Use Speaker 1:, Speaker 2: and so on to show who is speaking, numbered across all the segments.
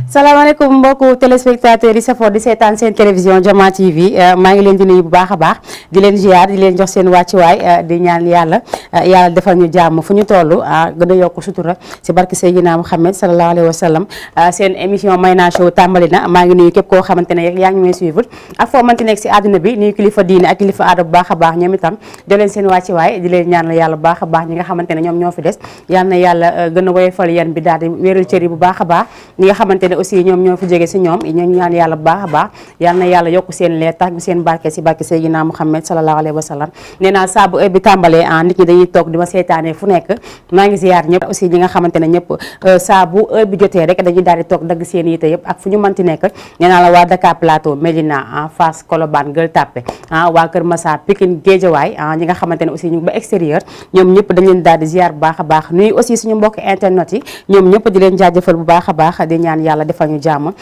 Speaker 1: salaamaaleykum mbokku téléspectateurs yi safoo di seetaan seen télévision Jama TV maa ngi leen di nuyu bu baax a baax di leen ziar di leen jox seen wàccuwaay di ñaan yàlla defal ñu jàmm fu ñu toll gën a yokk sutura si barke Seydina Muhammad sallallahu alayhi wa sallam seen émission Mayna Show tàmbali na maa ngi nuyu képp koo xamante ne yaa ngi may suivre ak foo mënti nekk si àdduna bi nuyu kilifa diine ak kilifa aada bu baax a baax ñoom itam di leen seen wàccuwaay di leen ñaan yàlla bu baax a baax ñi nga xamante ne ñoom ñoo fi des yal na yàlla gën a woyofal yan bi daal di wéeral cër yi bu baax a baax ñi nga xamante ne aussi ñoom ñoo fi jóge si ñoom ñu ñaan yàlla bu baax a baax yal na yàlla yokk seen leer tax bi seen barke si barke Seydina Muhammad sallallahu alayhi wa sallam nee naa saa bu heure bi tàmbalee nit ñi dañuy toog di ma seetaanee fu nekk maa ngi ziar ñëpp aussi ñi nga xamante ne ñëpp saa bu heure bi jotee rek dañuy daal di toog dagg seen yite yëpp ak fu ñu mënti nekk nee naa la waa Dakar Plateau Médina Fass Colobane Gueule Tapée waa Kër Massar Pikine Guédiawaye ñi nga xamante ne aussi ñu ngi ba extérieur ñoom ñëpp dañ leen daal di ziar bu baax a baax nuyu aussi suñu mbokk internet yi ñoom ñëpp di leen jaajëfal bu baax a baax di ñaan yàlla defal ñu jàmm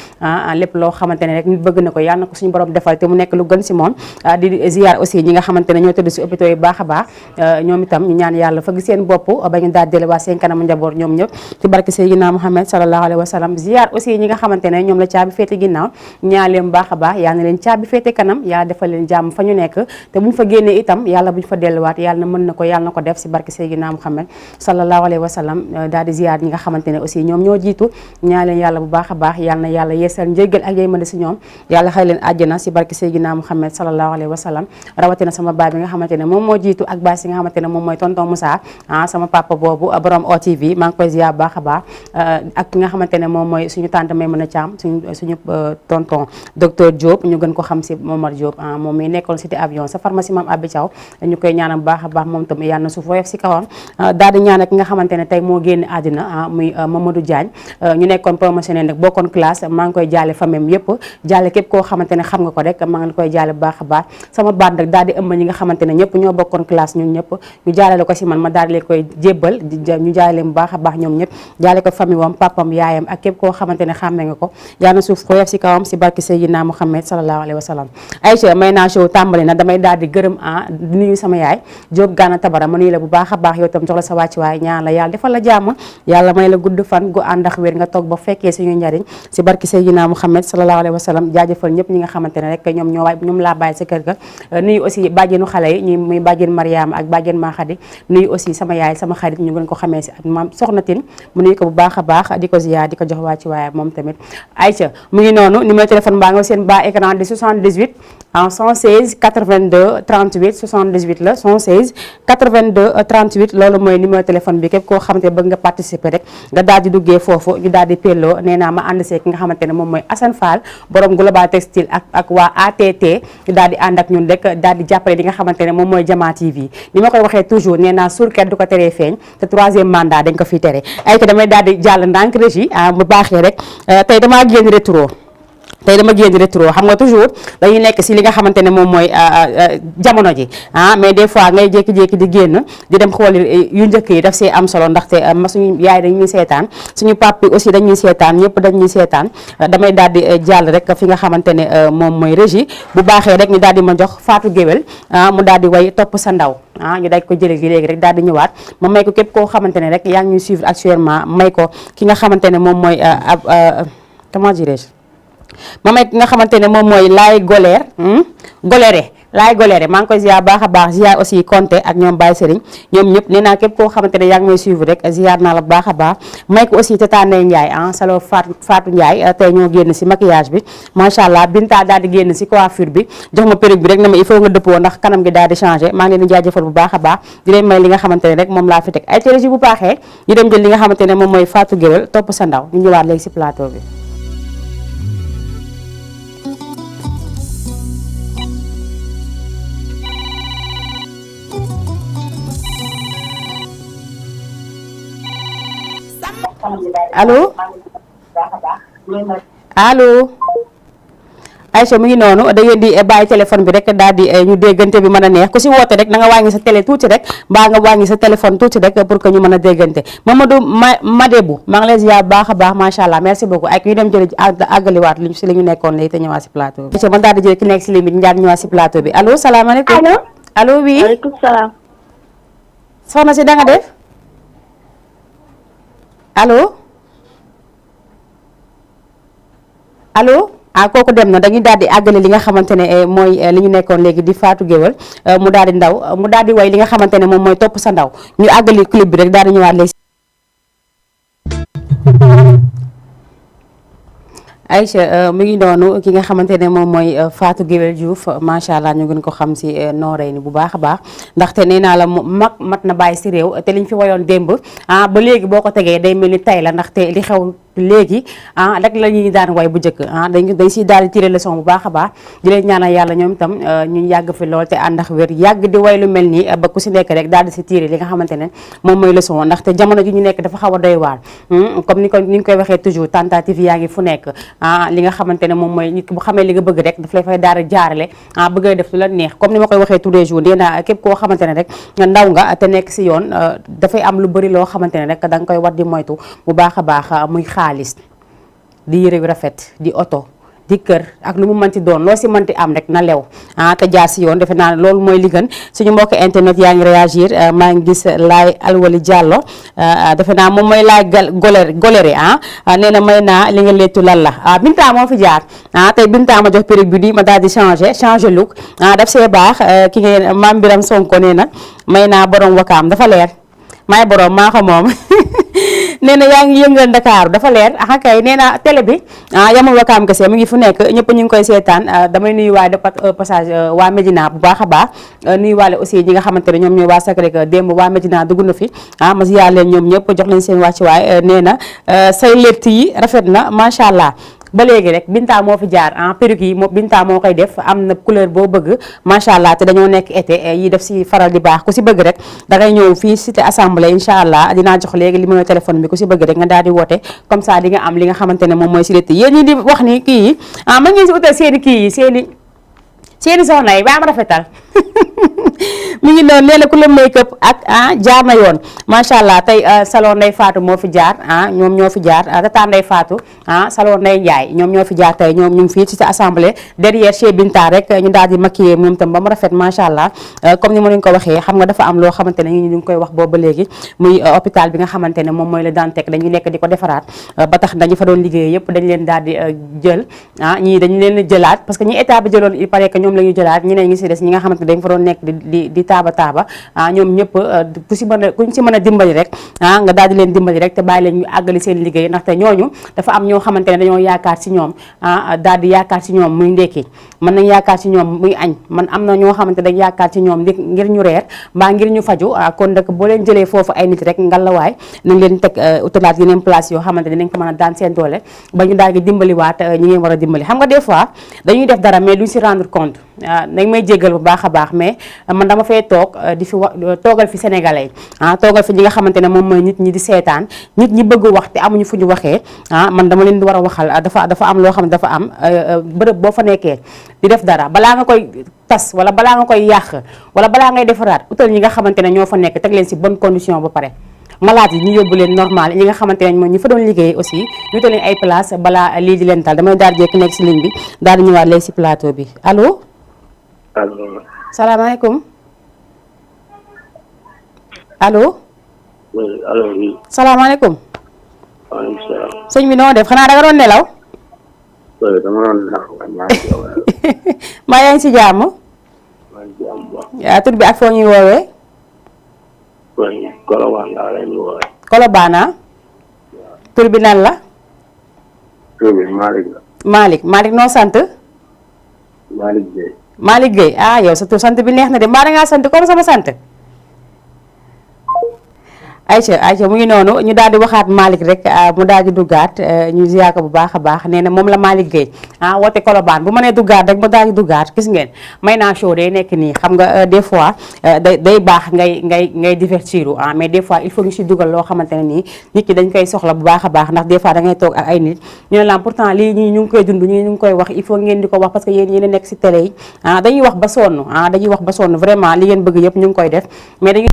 Speaker 1: lépp loo xamante ne rek nit bëgg na ko yàlla na ko suñu borom defal te mu nekk lu gën si moom di ziar aussi ñi nga xamante ne ñoo tëdd si hôpitaux yi baax a baax ñoom itam ñu ñaan yàlla fëgg seen bopp ba ñu daal delluwaat seen kanam njaboot ñoom ñëpp ci barke Seydina Muhammad sallallahu alayhi wa sallam ziar aussi ñi nga xamante ne ñoom la caabi féete ginnaaw ñaan leen baax a baax yàlla na leen caabi féete kanam yàlla defal leen jàmm fa ñu nekk te buñ fa génnee itam yàlla buñ fa delluwaat yàlla na mën na ko yàlla na ko def si barke Seydina Muhammad sallallahu alayhi wa sallam daal di ziar ñi nga xamante ne aussi ñoom ñoo jiitu ñaan leen yàlla bu baax a baax yàlla na yàlla yeesal njéggal ak yërmande si ñoom yàlla xëy leen àjjana si barke Seydina Muhammad sallallahu alayhi wa sallam rawatina sama baay bi nga xamante ne moom moo jiitu ak baay si nga xamante ne moom mooy tonton Moussa sama papa boobu borom OTV maa ngi koy ziar baax a baax ak ki nga xamante ne moom mooy suñu tante Maymuna Thiam suñu tonton docteur Diop ñu gën ko xam si Momar Diop moom mi nekkoon cité avion sa pharmacie Mame Abi Thiaw ñu koy ñaanal baax a baax moom tam yàlla na suuf woyof si kawam daal di ñaan ki nga xamante ne tey moo génn àddina muy Mamadou Diagne ñu nekkoon promotionnaire nag bokkoon classe maa ngi koy jaale famem yëpp jaale képp koo xamante ne xam nga ko rek maa ngi koy jaale bu baax a baax sama baat nag daal di ëmb ñi nga xamante ne ñëpp ñoo bokkoon classe ñun ñëpp ñu jaale ko si man ma daal di leen koy jébbal ñu jaale leen bu baax a baax ñoom ñëpp jaale ko famille wam papam yaayam ak képp koo xamante ne xàmme nga ko yàlla na suuf xoyof si kawam si barke Seydina Muhammad sallallahu alayhi wa sallam Aïcha Mayna Show tàmbali na damay daal di gërëm di nuyu sama yaay Diop Gana Tabara ma nuyu la bu baax a baax yow tam jox la sa wàcc waaye ñaan la yàlla defal la jàmm yàlla may la gudd fan gu ànd ak wér nga toog ba fekkee suñu njariñ si barke Seydina Muhammad sallallahu alayhi wa sallam jaajëfal ñëpp ñi nga xamante ne rek ñoom laa bàyyi sa kër ga nuyu aussi bàjjenu xale yi ñi muy bàjjen Mariama ak bàjjen Mahadi nuyu aussi sama yaay sama xarit ñu gën ko xamee si ak maam Soxna Tine mu nuyu ko bu baax a baax di ko ziyaar di ko jox waa ci waaye moom tamit Aïcha mu ngi noonu numéro téléphone baa nga seen bas écran di 78 116 82 38 78 la 116 82 38 loolu mooy numéro téléphone bi képp koo xamante bëgg nga participer rek nga daal di duggee foofu ñu daal di pelloo nee naa ma ànd see ki nga xamante ne moom mooy Assane Fall borom Global Textile ak waa ATT ñu daal di ànd ak ñun rek daal di jàppale li nga xamante ne moom mooy Jama TV ni ma koy waxee toujours nee naa surket du ko teree feeñ te troisième mandat dañ ko fi tere ay te damay daal di jàll ndànk régie mu baaxee rek tey damaa génn rétro tey dama génn rétro xam nga toujours dañuy nekk si li nga xamante ne moom mooy jamono ji mais des fois ngay jékki-jékki di génn di dem xool yu njëkk yi daf see am solo ndaxte suñu yaay dañuy seetaan suñu papi aussi dañuy seetaan ñëpp dañuy seetaan damay daal di jàll rek fi nga xamante ne moom mooy régie bu baaxee rek ñu daal di ma jox Fatou Guewel mu daal di way topp sa ndaw ñu daal ko jëlee gi léegi rek daal di ñëwaat ma may ko képp koo xamante ne rek yaa ngi ñuy suivre actuellement may ko ki nga xamante ne moom mooy comment dirais-je ma may ki nga xamante ne moom mooy laay golère goléré laay golere maa ngi koy ziar baax a baax ziar aussi Konté ak ñoom Baye Serigne ñoom ñëpp nee naa képp koo xamante ne yaa ngi may suivre rek ziar naa la baax a baax may ko aussi Tata Ndeye Ndiaye salo Fatou Ndiaye tey ñoo génn si maquillage bi macha allah Binta daal di génn si coiffure bi jox ma perruque bi rek ne ma il faut nga dëppoo ndax kanam gi daal di changé maa ngi leen di jaajëfal bu baax a baax di leen may li nga xamante ne rek moom laa fi teg ay télégi bu baaxee ñu dem jël li nga xamante ne moom mooy Fatou Guewel topp sa ndaw ñu ñëwaat léegi si plateau bi. allo allo Aïcha mu ngi noonu da ngeen di bàyyi téléphone bi rek daal di ñu déggante bi mën a neex ku si woote rek na nga wàññi sa télé tuuti rek mbaa nga wàññi sa téléphone tuuti rek pour que ñu mën a déggante Mamadou Madebou maa ngi lay ziar baax a baax macha allah merci beaucoup ak ñu dem jëli àggaliwaat li si li ñu nekkoon léegi te ñëwaat si plateau bi. man daal di jël ki nekk si ligne bi ñu daal di ñëwaat si plateau bi allo salaamaaleykum. allo oui
Speaker 2: waaleykum salaam.
Speaker 1: soxna si da nga def allo allo. kooku dem na dañuy daal di àggale li nga xamante ne mooy li ñu nekkoon léegi di Fatou Guewel mu daal di ndaw mu daal di way li nga xamante ne moom mooy topp sa ndaw ñu àggali clip bi rek daal di ñëwaat léegi. Aïcha mu ngi noonu ki nga xamante ne moom mooy Fatou Guewel Diouf macha allah ñu gën ko xam si nooree ni bu baax a baax ndaxte nee naa la mag mat na bàyyi si réew te liñ fi wayoon démb ba léegi boo ko tegee day mel ni tay la ndaxte li xew léegi rek la ñuy daan way bu njëkk dañ siy daal di tiré leçon bu baax a baax di leen ñaanal yàlla ñoom itam ñu yàgg fi lool te ànd ak wér yàgg di way lu mel nii ba ku si nekk rek daal di si tiré li nga xamante ne moom mooy leçon ndaxte jamono ji ñu nekk dafa xaw a doy waar comme ni ñu koy waxee toujours tentative yaa ngi fu nekk li nga xamante ne moom mooy nit ki bu xamee li nga bëgg rek daf lay fay daal di jaarale bëgg a def lu la neex comme ni ma koy waxee tous les jours nee naa képp koo xamante ne rek ndaw nga te nekk si yoon dafay am lu bëri loo xamante ne rek da nga koy war di moytu bu baax a baax muy xaalis di yëre yu rafet di oto di kër ak lu mu mënti doon loo si mënti am rek na lew te jaar si yoon defe naa loolu mooy li gën suñu mbokk internet yaa ngi réagir maa ngi gis laay Alwali Diallo defe naa moom mooy laay golere nee na may naa li nga leetu lan la Binta moo fi jaar tey Binta ma jox perruque bi di ma daal di changé look daf see baax ki ngeen Mame Biram Sonko nee na may naa borom wakaam dafa leer maay borom maa ko moom nee na yaa ngi yëngal Ndakaaru dafa leer kay nee na télé bi yamul wakaam kese mu ngi fu nekk ñëpp ñu ngi koy seetaan damay nuyu waay de passage waa Médina bu baax a baax nuyu waale aussi ñi nga xamante ne ñoom ñooy waa Sacré-Cœur démb waa Médina dugg na fi ma ziar leen ñoom ñëpp jox leen seen wàccuwaay nee na say létt yi rafet na macha allah. ba léegi rek Binta moo fi jaar perruque yi Binta moo koy def am na couleur boo bëgg macha allah te dañoo nekk été yi def si faral di baax ku si bëgg rek dangay ñëw fii cité assemblée incha allah dinaa jox léegi li numéro téléphone bi ku si bëgg rek nga daal di woote comme ça di nga am li nga xamante ne moom mooy si létt yéen ñi di wax ni kii yi mën ngeen si utal seeni kii yi seeni soxna yi ba am rafetal mi ngi noonu nee na ku la make up ak jaar na yoon macha allah tey salon Ndeye Fatou moo fi jaar ñoom ñoo fi jaar Tata Ndeye Fatou salon Ndeye Ndiaye ñoom ñoo fi jaar tey ñoom ñu ngi fii ci sa assemblée derrière chez Binta rek ñu daal di maquiller moom tam ba mu rafet macha allah comme ni ma leen ko waxee xam nga dafa am loo xamante ne ñu ngi koy wax boobu ba léegi muy hôpital bi nga xamante ne moom mooy le Dantec dañu nekk di ko defaraat ba tax dañu fa doon liggéey yëpp dañ leen daal di jël ñii dañu leen jëlaat parce que ñi état bi jëloon il paraît que ñoom la ñu jëlaat ñeneen ñi si des ñi nga xamante ne dañ fa doon nekk di taaba ñoom ñëpp kuñ si mën a dimbali rek nga daal di leen dimbali rek te bàyyi leen ñu àggali seen liggéey ndaxte ñooñu dafa am ñoo xamante ne dañoo yaakaar si ñoom daal di yaakaar si ñoom muy ndekki mën nañ yaakaar si ñoom muy añ man am na ñoo xamante dañ yaakaar si ñoom ngir ñu reer mbaa ngir ñu faju kon nag boo leen jëlee foofu ay nit rek ngalawaay nañ leen teg utalaat yeneen place yoo xamante ne dañ ko mën a daan seen doole ba ñu daal di dimbaliwaat ñi ngeen war a dimbali xam nga des fois dañuy def dara mais duñ si rendre compte dañ may jéggal bu baax a baax mais man dama fay toog di fi toogal fi sénégalais toogal fi ñi nga xamante ne moom mooy nit ñi di seetaan nit ñi bëgg wax te amuñu fu ñu waxee man dama leen di war a waxal dafa am loo xam ne dafa am bërëb boo fa nekkee di def dara balaa nga koy tas wala balaa nga koy yàq wala balaa ngay defaraat utal ñi nga xamante ne ñoo fa nekk teg leen si bonne condition ba pare malade yi ñu yóbbu leen normal ñi nga xamante ne mooy ñu fa doon liggéey aussi ñu utal leen ay place balaa lii di leen dal damay daal jekk nekk si ligne bi daal di ñëwaat léegi si plateau bi allo.
Speaker 2: allo.
Speaker 1: salaamaaleykum. allo.
Speaker 2: oui allo oui.
Speaker 1: salaamaaleykum.
Speaker 2: waaleykum salaam.
Speaker 1: sëñ bi noo def xanaa da nga doon nelaw.
Speaker 2: oui dama doon nelaw maa ngi
Speaker 1: maa yaa ngi si jàmm. tur bi ak foo ñuy woowee.
Speaker 2: oui Colobane laa leen di woowee.
Speaker 1: Colobane tur bi nan la.
Speaker 2: tur bi Malick la.
Speaker 1: Malick noo sant.
Speaker 2: Malick Gueye.
Speaker 1: Malick Gueye yow sa tur sant bi neex na de mbaa da ngaa sant comme sama sant. Aïcha mu ngi noonu ñu daal di waxaat Malick rek mu daal di duggaat ñu ziyaar ko bu baax a baax nee na moom la Malick Gueye woote Colobane bu ma nee duggaat rek mu daal di duggaat gis ngeen Mayna Show day nekk nii xam nga des fois day baax ngay divertiru mais des fois il faut ñu si dugal loo xamante ne nii nit ki dañ koy soxla bu baax a baax ndax des fois da ngay toog ak ay nit ñu ne la pourtant lii ñii ñu ngi koy dund ñii ñu ngi koy wax il faut ngeen di ko wax parce que yéen a nekk si télé yi dañuy wax ba sonn vraiment li ngeen bëgg yëpp ñu ngi koy def mais dañuy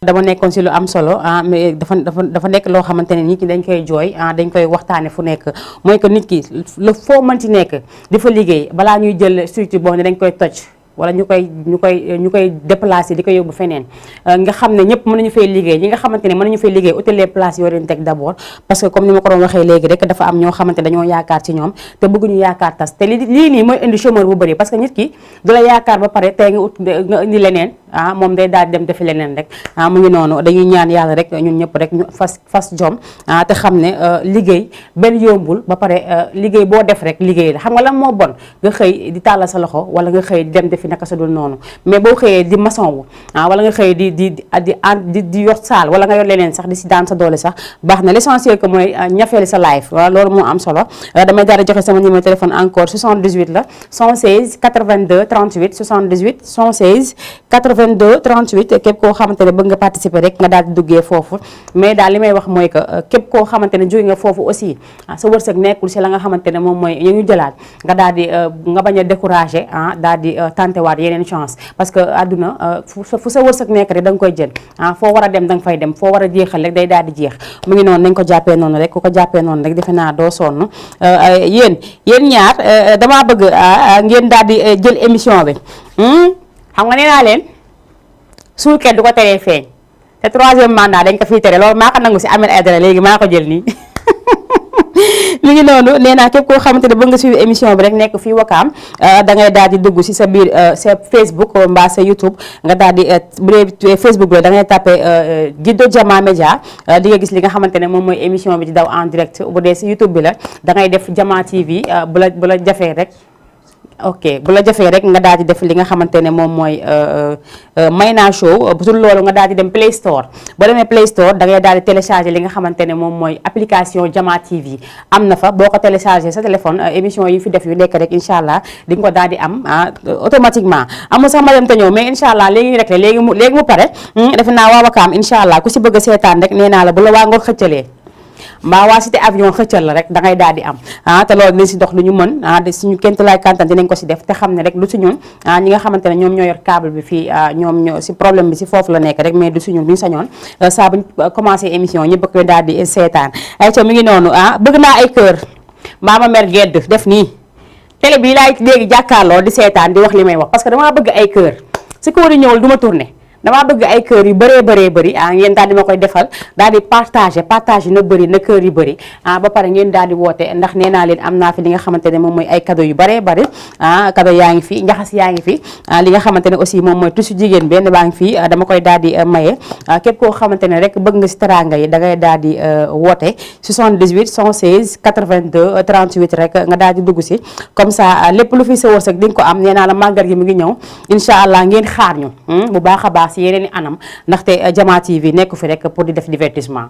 Speaker 1: dama nekkoon si lu am solo mais dafa nekk loo xamante ne nit ñi dañ koy jooy dañ koy waxtaane fu nekk mooy que nit ki la foo mënti nekk di fa liggéey balaa ñuy jël structure boobu ne dañ koy toj wala ñu koy déplacer di ko yóbbu feneen nga xam ne ñëpp mën nañu fay liggéey ñi nga xamante ne mën nañu fay liggéey utal les places yoo leen teg d'abord parce que comme ni ma ko doon waxee léegi rek dafa am ñoo xamante dañoo yaakaar ci ñoom te bëgguñu yaakaar tas te lii nii mooy indi chômeur bu bëri parce que nit ki du la yaakaar ba pare tey nga indi leneen moom day daal dem defi leneen rek mu ngi noonu dañuy ñaan yàlla rek ñun ñëpp rek ñu fas jom te xam ne liggéey benn yombul ba pare liggéey boo def rek liggéey la xam nga lan moo bon nga xëy di tàllal sa loxo wala nga xëy dem defi naka sa dul noonu mais boo xëyee di maçon wu wala nga xëy di yor saal wala nga yor leneen sax di si daan sa doole sax baax na l'essentiel que mooy ñafeeli sa life loolu moo am solo damay daal di joxe sama numéro téléphone encore 78 la 116 82 38 78 116 82 38 képp koo xamante ne bëgg nga participer rek nga daal di duggee foofu mais daal li may wax mooy que képp koo xamante ne jóge nga foofu aussi sa wërsëg nekkul si la nga xamante ne moom mooy ñu jëlaat nga daal di nga bañ a découragé daal di tantewaat yeneen chance parce que àdduna fu sa wërsëg nekk rek da nga koy jël foo war a dem da nga fay dem foo war a jeexal rek day daal di jeex mu ngi noonu nañ ko jàppee noonu rek ku ko jàppee noonu rek defe naa doo sonn yéen ñaar damaa bëgg ngeen daal di jël émission bi xam nga nee naa leen suul kenn du ko teree feeñ te 3e mandat dañ ko fiy tere loolu maa ko nangu si Ahmed Aïdara léegi maa ko jël nii mi ngi noonu nee naa képp koo xamante ne bëgg nga suivre émission bi rek nekk fii Wakaam da ngay daal di dugg si sa biir sa Facebook mbaa sa YouTube nga daal di bu dee Facebook bi da ngay tapé Guido Jama Média di nga gis li nga xamante ne moom mooy émission bi di daw en direct bu dee si YouTube bi la da ngay def Jama TV bu la jafee rek. ok bu la jafee rek nga daal di def li nga xamante ne moom mooy Mayna Show bu dul loolu nga daal di dem Play Store boo demee Play Store da ngay daal di télécharger li nga xamante ne moom mooy application Jama TV am na fa boo ko télécharger sa téléphone émission yi fi def yu nekk rek incha allah di nga ko daal di am automatiquement amul sax ma dem te ñëw mais incha allah léegi ñu rek léegi mu pare defe naa waa Wakaam incha allah ku si bëgg a seetaan rek nee naa la bu la waa Ngor xëccalee mbaa waa cité avion xëccal la rek da ngay daal di am te loolu dinañ si dox lu ñu mën suñu kéemtalaay kantan dinañ ko si def te xam ne rek lu si ñun ñi nga xamante ne ñoom ñoo yor câble bi fii ñoom ñoo si problème bi si foofu la nekk rek mais du si ñun duñu sañoon saa buñ commencé émission ñëpp ko daal di seetaan ay ca mi ngi noonu bëgg naa ay kër mbaa ma mer gedd def nii télé bi laay léegi jàkkaarloo di seetaan di wax li may wax parce que damaa bëgg ay kër si kóor yi ñëwul du ma tourné damaa bëgg ay kër yu bëree bëri ngeen daal di ma koy defal daal di partage na bëri na kër yu bëri ba pare ngeen daal di woote ndax nee naa leen am naa fi li nga xamante ne moom mooy ay cadeau yu bëree bëri cadeau yaa ngi fi njaxas yaa ngi fi li nga xamante ne aussi moom mooy tusu jigéen benn baa ngi fi dama koy daal di maye képp koo xamante ne rek bëgg nga si teranga yi da ngay daal di woote 78 116 82 38 rek nga daal di dugg si comme ça lépp lu fi sa wërsëg di nga ko am nee naa la màggal gi mu ngi ñëw incha allah ngeen xaar ñu bu baax a baax si yeneen i anam ndaxte Jama TV nekku fi rek pour di def divertissement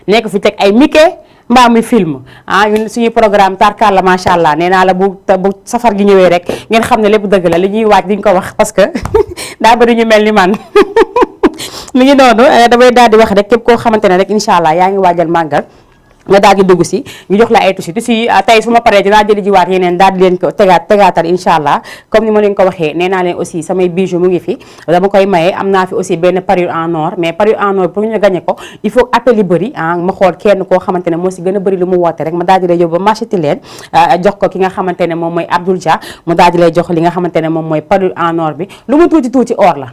Speaker 1: nekku fi teg ay mike mbaa muy film ñun suñuy programme tarkal la macha allah nee naa la bu safar gi ñëwee rek ngeen xam ne lépp dëgg la li ñuy waaj diñ ko wax parce que daa bëri ñu mel ni man mi ngi noonu damay daal di wax rek képp koo xamante ne rek incha allah yaa ngi waajal màggal nga daal di dugg si ñu jox la ay tusi tey su ma paree dinaa jëli jiwaat yeneen daal di leen ko tegaatal incha allah comme ni ma leen ko waxee nee naa leen aussi samay bijou mu ngi fi dama koy maye am naa fi aussi benn parure en or mais parure en or pour ñu gagné ko il faut appel yi bëri ma xool kenn koo xamante ne moo si gën a bëri lu mu woote rek ma daal di lay yóbbu ba marché ti leen jox ko ki nga xamante ne moom mooy Abdoul Dia mu daal di lay jox li nga xamante ne moom mooy parure en or bi lu mu tuuti or la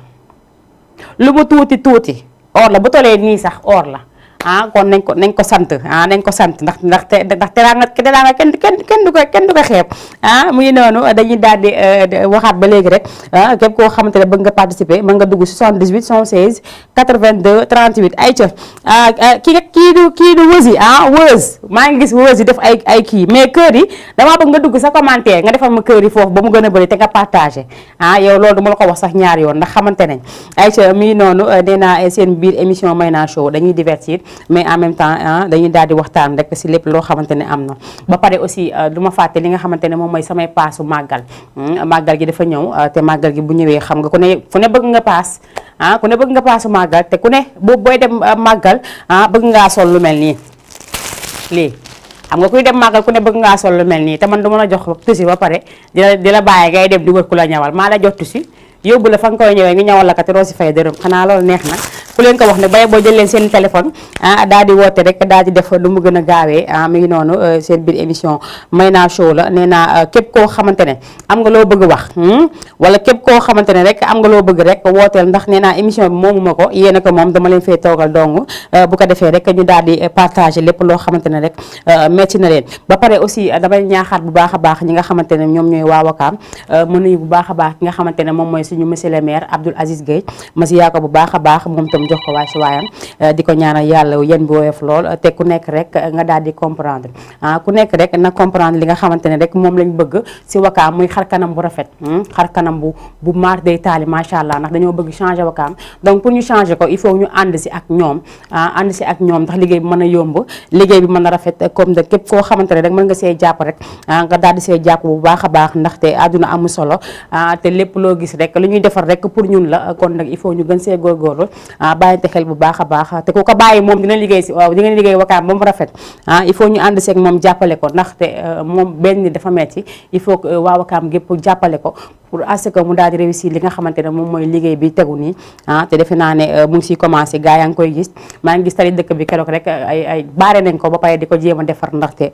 Speaker 1: lu mu tuuti or la bu tolee nii sax or la kon nañ ko sant nañ ko sant ndax teraanga kenn du ko xeeb mu ngi noonu dañuy daal di waxaat ba léegi rek képp koo xamante ne bëgg nga participer mën nga dugg 78 116 82 38 ayca kii du wësi wëz maa ngi gis wëz yi def ay kii mais kër yi damaa bëgg nga dugg sa commentaire nga defal ma kër yi foofu ba mu gën a bëri te nga partagé yow loolu duma la ko wax sax ñaar yoon ndax xamante nañ ayca mi ngi noonu nee naa seen biir émission Mayna Show dañuy divertir mais en même temps dañuy daal di waxtaan rek si lépp loo xamante ne am na ba pare aussi du ma fàtte li nga xamante ne moom mooy samay paasu màggal màggal gi dafa ñëw te màggal gi bu ñëwee xam nga ku ne bëgg nga paas ku ne bëgg nga paasu màggal te ku ne booy dem màggal bëgg ngaa sol lu mel nii lii xam nga kuy dem màggal ku ne bëgg ngaa sol lu mel nii te man du ma la jox tusi ba pare di la bàyyi ngay dem di wër ku la ñawal maa la jox tusi yóbbu la fa nga koy ñëwee nga ñawal la ka te doo si fay dërëm xanaa loolu neex na ku leen ko wax ne bay boo jël leen seen téléphone daal di woote rek daal di def lu mu gën a gaawee mi ngi noonu seen biir émission Mayna Show la nee naa képp koo xamante ne am nga loo bëgg wax wala képp koo xamante ne rek am nga loo bëgg rek wooteel ndax nee naa émission bi moomu ma ko yéen a ko moom dama leen fee toogal dong bu ko defee rek ñu daal di partager lépp loo xamante ne rek metti na leen ba pare aussi damay ñaaxaat bu baax a baax ñi nga xamante ne ñoom ñooy waa Wakaam mënuñu bu baax a baax ki nga xamante ne moom mooy suñu monsieur le maire Abdoul Aziz Gueye ma si yaa ko bu baax a baax moom tam jox ko waay si waayam di ko ñaanal yàlla yéen bi woyof lool te ku nekk rek nga daal di comprendre ku nekk rek na comprendre li nga xamante ne rek moom lañ bëgg si Wakaam muy xar kanam bu rafet xar kanam bu maar day taali macha allah ndax dañoo bëgg changer Wakaam donc pour ñu changer ko il faut ñu ànd si ak ñoom ndax liggéey bi mën a yomb liggéey bi mën a rafet comme de képp koo xamante ne rek mën nga see jàpp rek nga daal di see jàpp bu baax a baax ndaxte àdduna amul solo te lépp loo gis rek lu ñuy defar rek pour ñun la kon nag il faut ñu gën see góorgóorlu bàyyante xel bu baax a baax te ku ko bàyyi moom dina liggéey si waaw di ngeen liggéey Wakaam ba mu rafet il faut ñu ànd seeg moom jàppale ko ndaxte moom benn dafa metti il faut que waa Wakaam gépp jàppale ko pour à ce que mu daal di réussir li nga xamante ne moom mooy liggéey bi tegu nii te defe naa ne mu ngi siy commencé gars yaa ngi koy gis maa ngi gis tali dëkk bi keroog rek ay baare nañ ko ba pare di ko jéem a defar ndaxte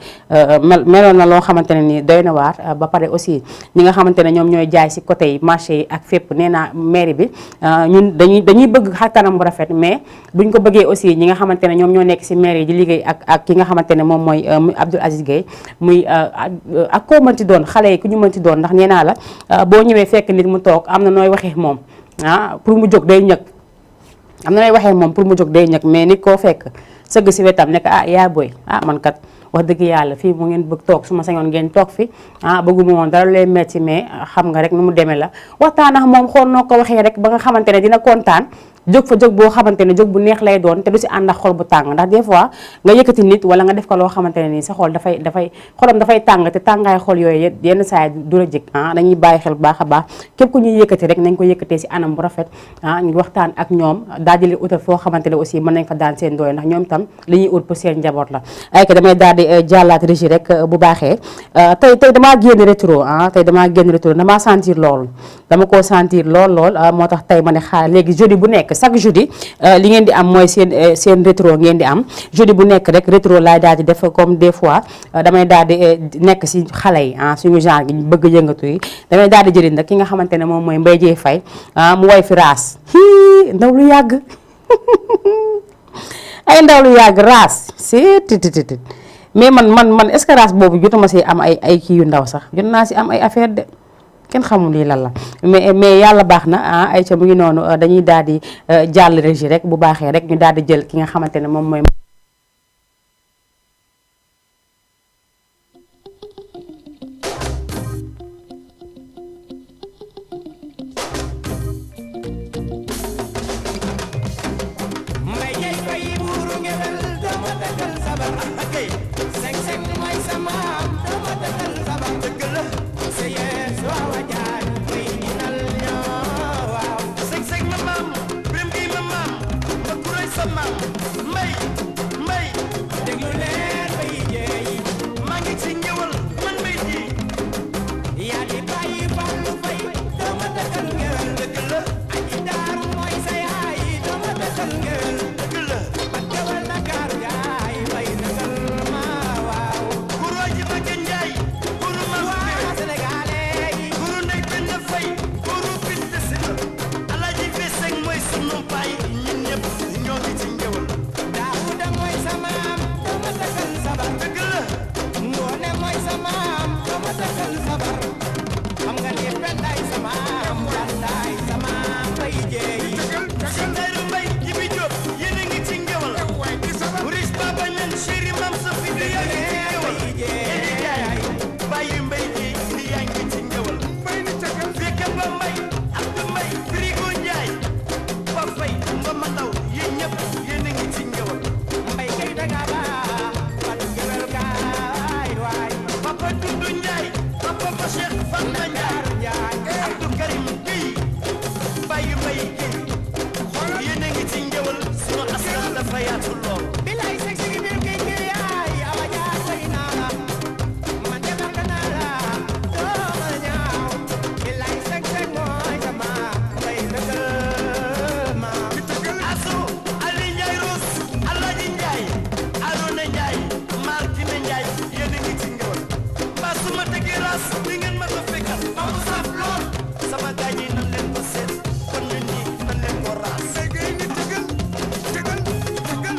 Speaker 1: meloon na loo xamante ne ni doy na waar ba pare aussi ñi nga xamante ne ñoom ñooy jaay si côté yi marché yi ak fépp nee naa mairie bi ñun dañuy bëgg xar kanam bu rafet mais buñ ko bëggee aussi ñi nga xamante ne ñoom ñoo nekk si mairie yi di liggéey ak ki nga xamante ne moom mooy Abdoul Aziz Gueye muy ak koo mënti doon xale yi ku ñu mënti doon ndax nee naa la boo ñëwee fekk nit mu toog am na nooy waxee moom pour mu jóg day ñëg am na nooy waxee moom pour mu jóg day ñëg mais nit koo fekk sëgg si wetam nekk yaa booy man kat wax dëgg yàlla fii mu ngeen bëgg toog su ma sañoon ngeen toog fi bëgguma woon dara lay metti mais xam nga rek nu mu demee la waxtaan ak moom xool noo ko waxee rek ba nga xamante ne dina kontaan jóg fa jóg boo xamante ne jóg bu neex lay doon te du si ànd ak xol bu tàng ndax des fois nga yëkkati nit wala nga def ko loo xamante ne nii sa xol xolam dafay tàng te tàngaay xol yooyu yenn saa yi du la jëg dañuy bàyyi xel bu baax a baax képp ku ñuy yëkkati rek nañ ko yëkkatee si anam bu rafet ñu waxtaan ak ñoom daal di leen utal foo xamante ne aussi mën nañ fa daan seen doole ndax ñoom tam li ñuy ut pour seen njaboot la ay que damay daal di jàllaat régi rek bu baaxee tey damaa génn rétro damaa sentir loolu dama koo sentir lool moo tax tey ma ne xaar léegi jeudi bu nekk chaque jeudi li ngeen di am mooy seen rétro ngeen di am jeudi bu nekk rek rétro laay daal di def comme des fois damay daal di nekk si xale yi suñu genre gi bëgg yëngatu yi damay daal di jëriñ nag ki nga xamante ne moom mooy Mbaye Dieye Faye mu woy fi raas ndaw lu yàgg ay ndaw lu yàgg raas si titititi mais man est-ce que raas boobu jotuma si am ay kii yu ndaw sax jot naa si am ay affaire de kenn xamul lii lan la mais yàlla baax na ay ca mu ngi noonu dañuy daal di jàll régi rek bu baaxee rek ñu daal di jël ki nga xamante ne moom mooy
Speaker 3: Mbay ras di ngeen ma ko fekkal ba mu saf lool sama gaay yi nan leen ko seet kon ñun ñi nan leen ko ras gaay yi tegal tegal tegal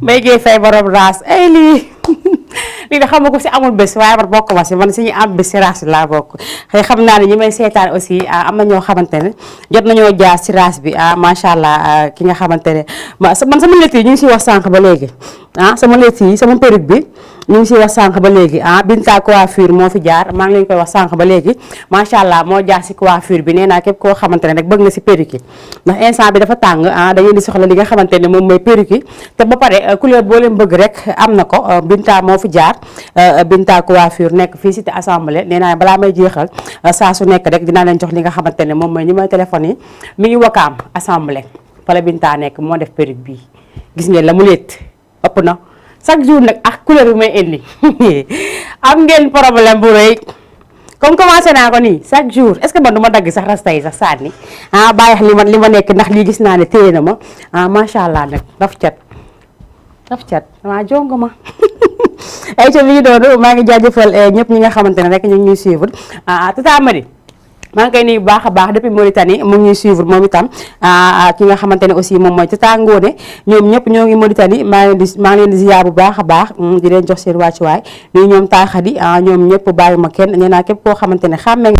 Speaker 1: Mbaye Gueye Faye borom raas ay lii lii da xam nga ko si amul bés waaye man bokk ma si man si ñu am bés si raas bi laa bokk xëy xam naa ne ñi may seetaan aussi am na ñoo xamante ne jot nañoo jaar si raas bi macha allah ki nga xamante ne man sama létt yi ñu ngi siy wax sànq ba léegi sama létt yi sama perruque bi ñu ngi siy wax sànq ba léegi Binta coiffure moo fi jaar maa ngi leen koy wax sànq ba léegi macha allah moo jaar si coiffure bi nee naa képp koo xamante ne rek bëgg nga si perruque yi ndax instant bi dafa tàng da ngeen di soxla li nga xamante ne moom mooy perruque yi te ba pare couleur boo leen bëgg rek am na ko Binta moo fi jaar Binta coiffure nekk fii cité assemblée nee naa balaa may jeexal saa su nekk rek dinaa leen jox li nga xamante ne moom mooy numéro téléphone yi mi ngi wakaam assemblée fala Binta nekk moo def perruque bii gis ngeen la mu létt ëpp na chaque jour nag ak couleur bi may indi am ngeen problème bu rëy comme commencé naa ko nii chaque jour est-ce que man du ma dagg sax rasta yi sax sànni bàyyi li ma nekk ndax lii gis naa ne téye na ma macha allah nag daf cat damaa jongo ma ay ca mi ngi doonu maa ngi jaajëfal ñëpp ñi nga xamante ne rek ñu ngi ñuy suivre Tata Madi maa ngi koy nuyu bu baax a baax depuis Mauritanie mu ngi ñuy suivre moom itam ki nga xamante ne aussi moom mooy Tata Ngone ñoom ñëpp ñoo ngi Mauritanie maa ngi leen di ziar bu baax a baax di leen jox seen wàccuwaay nuyu ñoom taaxadi ñoom ñëpp bàyyi ma kenn nee naa képp koo xamante ne xàmmee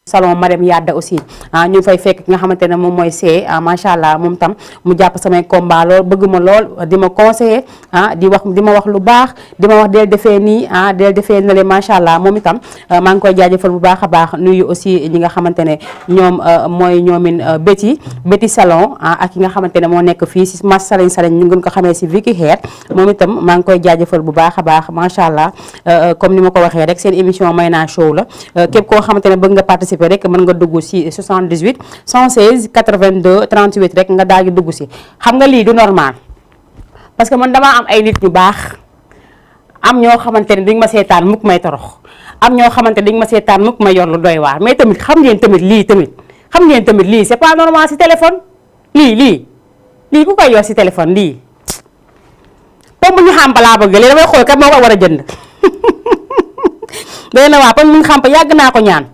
Speaker 1: salon Marème Yadda aussi ñu fay fekk ki nga xamante ne moom mooy see macha allah moom tam mu jàpp samay combat lool bëgg ma lool di ma conseiller di ma wax lu baax di ma wax del defee nii del defee na le macha allah moom itam maa ngi koy jaajëfal bu baax a baax nuyu aussi ñi nga xamante ne ñoom mooy ñoomin Betty salon ak ki nga xamante ne moo nekk fii si mas salañ ñu ngeen ko xamee si Vicky Hair moom itam maa ngi koy jaajëfal bu baax a baax macha allah comme ni ma ko waxee rek seen émission Mayna Show la képp koo xamante ne bëgg nga participer rek mën nga dugg si 78 116 82 38 rek nga daal di dugg si xam nga lii du normal parce que man damaa am ay nit ñu baax am ñoo xamante ne duñ ma seetaan mukk may torox am ñoo xamante ne duñ ma seetaan mukk may yor lu doy waar mais tamit xam ngeen tamit lii c'est pas normal si téléphone lii ku koy yor si téléphone lii pom bu ñu xam balaa bëgg léegi damay xool kat moo ko war a jënd doy na waa pom bu ñu xàmp yàgg naa ko ñaan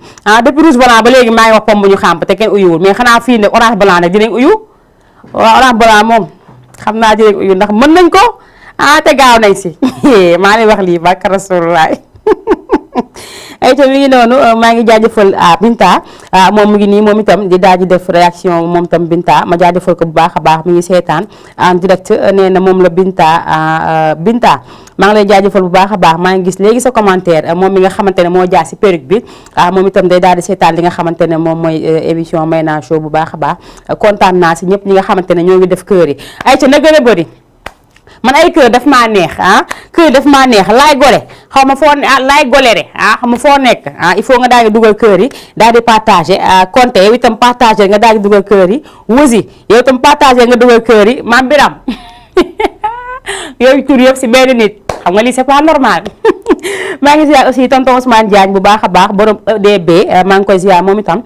Speaker 1: depuis rouge blanc ba léegi maa ngi wax pom bu ñu xàmp te kenn uyuwul mais xanaa fii ne orange blanc nag dinañ uyu waaw orange blanc moom xam naa dinañ uyu ndax mën nañ ko te gaaw nañ si maa ngi wax lii barka Rasulullah ay ta mi ngi noonu maa ngi jaajëfal Binta moom mu ngi nii moom itam di daal di def réaction moom itam Binta ma jaajëfal ko bu baax a baax mi ngi seetaan en direct nee na moom la Binta maa ngi lay jaajëfal bu baax a baax maa ngi gis léegi sa commentaire moom mi nga xamante ne moo jaar si perruque bi moom itam day daal di seetaan li nga xamante ne moom mooy émission Mayna Show bu baax a baax kontaan naa si ñëpp ñi nga xamante ne ñoo ngi def kër yi ay ca na gën a bëri man ay kër daf maa neex kër daf maa neex laay gore xaw ma foo laay golere xam ma foo nekk il faut nga daal di dugal kër yi daal di partager compter yow itam partager nga daal di dugal kër yi wusi yow itam partager nga dugal kër yi maam biram yooyu tur yëpp si benn nit xam nga lii c'est pas normal maa ngi ziar aussi tonton Ousmane Diagne bu baax a baax borom EDB maa ngi koy ziar moom itam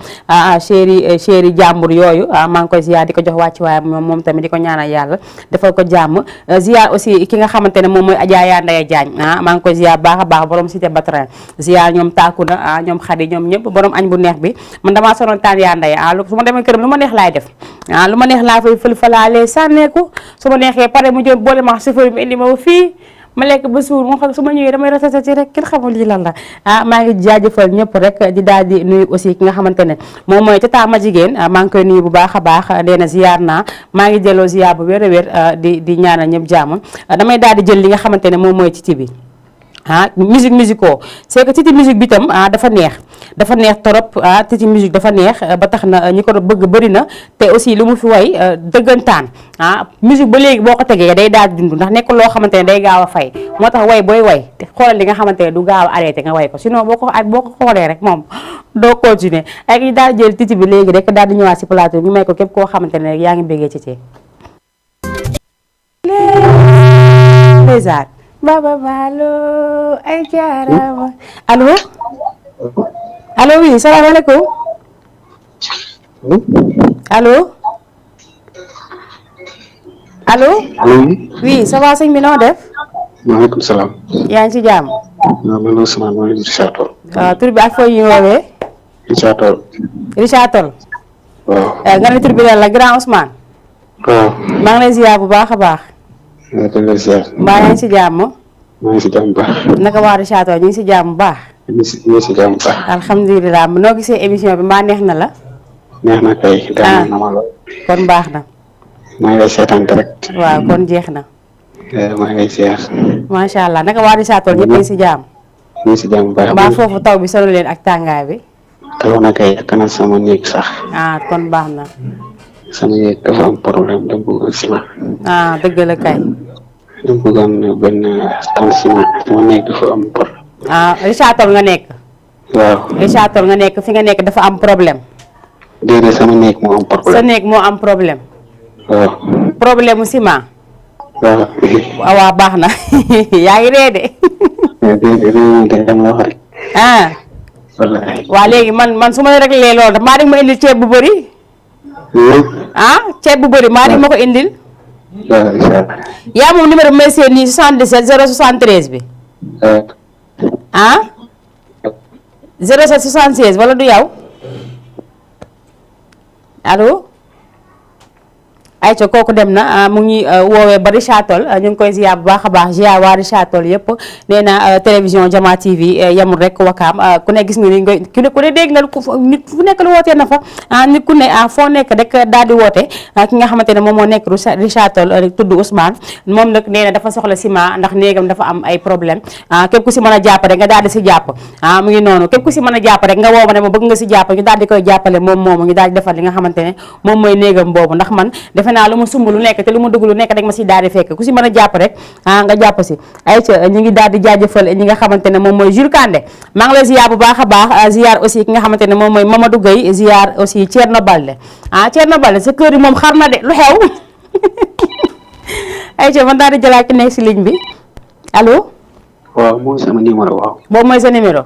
Speaker 1: chéri jàmbur yooyu maa ngi koy ziar di ko jox wàcc waaye moom tamit di ko ñaanal yàlla defal ko jàmm ziar aussi ki nga xamante ne moom mooy Adja Yandaya Diagne maa ngi koy ziar baax a baax borom cité Batrin ziar ñoom taaku na ñoom xadi ñoom ñëpp borom añ bu neex bi man damaa sonoon taan Yandaya su ma demee këram lu ma neex laay def lu ma neex laa fay fël falaalee sànneeku su ma neexee pare mu jël boole ma chauffeur mi indi ma fii ma lekk ba suur moo xam su ma ñëwee damay ratatati rek kenn xamul lii lan la maa ngi jaajëfal ñëpp rek di daal di nuyu aussi ki nga xamante ne moom mooy tata ma jigéen maa ngi koy nuyu bu baax a baax nee na ziar naa maa ngi jëloo ziar bu wér a wér di ñaanal ñëpp jàmm damay daal di jël li nga xamante ne moom mooy titi bi musicaux c'est que titi musique bi tam dafa neex torop titi musique dafa neex ba tax na ñi ko bëgg bëri na te aussi lu mu fi way dëggantaan musique ba léegi boo ko tegee day daal di dund ndax nekk loo xamante ne day gaaw a fay moo tax way booy way te xoolal li nga xamante ne du gaaw a arrêté nga way ko sinon boo ko xoolee rek moom doo continuer ak ñu daal jël titi bi léegi rek daal di ñëwaat si plateau ñu may ko képp koo xamante ne rek yaa ngi béggee ci les Baba Malo ay jaarama allo oui salaamaaleykum allo oui ça va sëñ bi noo def.
Speaker 2: maaleykum salaam.
Speaker 1: yaa ngi ci jàmm.
Speaker 2: waaw man Ousmane maa ngi Richard Toll.
Speaker 1: tur bi ak fooy ñu woowee.
Speaker 2: Richard Toll.
Speaker 1: Richard Toll.
Speaker 2: waaw.
Speaker 1: nga ne tur bi la grand Ousmane.
Speaker 2: waaw.
Speaker 1: maa ngi lay ziar bu baax a baax.
Speaker 2: maa ngi lay ziar.
Speaker 1: mbaa yaa ngi ci jàmm.
Speaker 2: maa ngi si jàmm bu baax.
Speaker 1: naka waa Richard Toll ñu ngi si jàmm bu baax.
Speaker 2: ñu ngi si jàmm bu baax.
Speaker 1: alhamdulilah noo gisee émission bi mbaa neex na la.
Speaker 2: neex na kay. daan na ma lool.
Speaker 1: kon baax na.
Speaker 2: maa ngi lay seetaan direct.
Speaker 1: waaw kon jeex na.
Speaker 2: maa ngi lay ziar.
Speaker 1: macha allah naka waa Richard Toll ñëpp ñu ngi si jàmm.
Speaker 2: ñu ngi si jàmm bu baax.
Speaker 1: mbaa foofu taw bi solo leen ak tàngaay bi.
Speaker 2: taw na kay ak na sama néeg sax.
Speaker 1: kon baax na.
Speaker 2: sama néeg dafa am problème dama bëggoon ciment.
Speaker 1: dëgg la kay.
Speaker 2: dama bëggoon benn tonne ciment sama néeg dafa am problème.
Speaker 1: Richard Toll nga nekk.
Speaker 2: waaw.
Speaker 1: Richard Toll nga nekk fi nga nekk dafa am problème.
Speaker 2: déedéet sama néeg moo am problème.
Speaker 1: sa néeg moo am problème.
Speaker 2: waaw.
Speaker 1: problème mu ciment.
Speaker 2: waaw.
Speaker 1: waaw baax na yaa ngi ree de.
Speaker 2: déedéet dama wax rek. wallaahi.
Speaker 1: waa léegi man su ma la réglé loolu maa di ma indil ceeb bu bëri. ceeb bu bëri maa di ma ko indil.
Speaker 2: waaw incha allah.
Speaker 1: yaa moom numéro bi may seen nii 77 073 bi. 07 76 wala du yow. allo ayca kooku dem na mu ngi woowee ba Richard Toll ñu ngi koy ziar bu baax a baax ziar waa Richard Toll yëpp nee na télévision Jama TV yamul rek wakaam ku ne gis nga ni nga ku ne dégg nga nit fu nekk lu wootee na fa nit ku ne foo nekk rek daal di woote ki nga xamante ne moom moo nekk Richard Toll tudd Ousmane moom nag nee na dafa soxla ciment ndax néegam dafa am ay problème képp ku si mën a jàpp rek nga daal di si jàpp mu ngi noonu képp ku si mën a jàpp rek nga woo ma ne ma bëgg nga si jàpp ñu daal di koy jàppale moom moomu ñu daal di defal li nga xamante ne moom mooy néegam boobu ndax man defe naa lu mu sumb lu nekk te lu mu dugg lu nekk rek ma si daal di fekk ku si mën a jàpp rek nga jàpp si ayca ñu ngi daal di jaajëfal ñi nga xamante ne moom mooy Jules Kandé maa ngi lay ziar bu baax a baax ziar aussi ki nga xamante ne moom mooy Mamadou Gueye ziar aussi Thierno Balde Thierno Balde sa kër yi moom xar na de lu xew ayca man daal di jëlaat ki nekk si ligne bi allo.
Speaker 2: waaw mooy sama numéro waaw.
Speaker 1: boobu mooy sa numéro.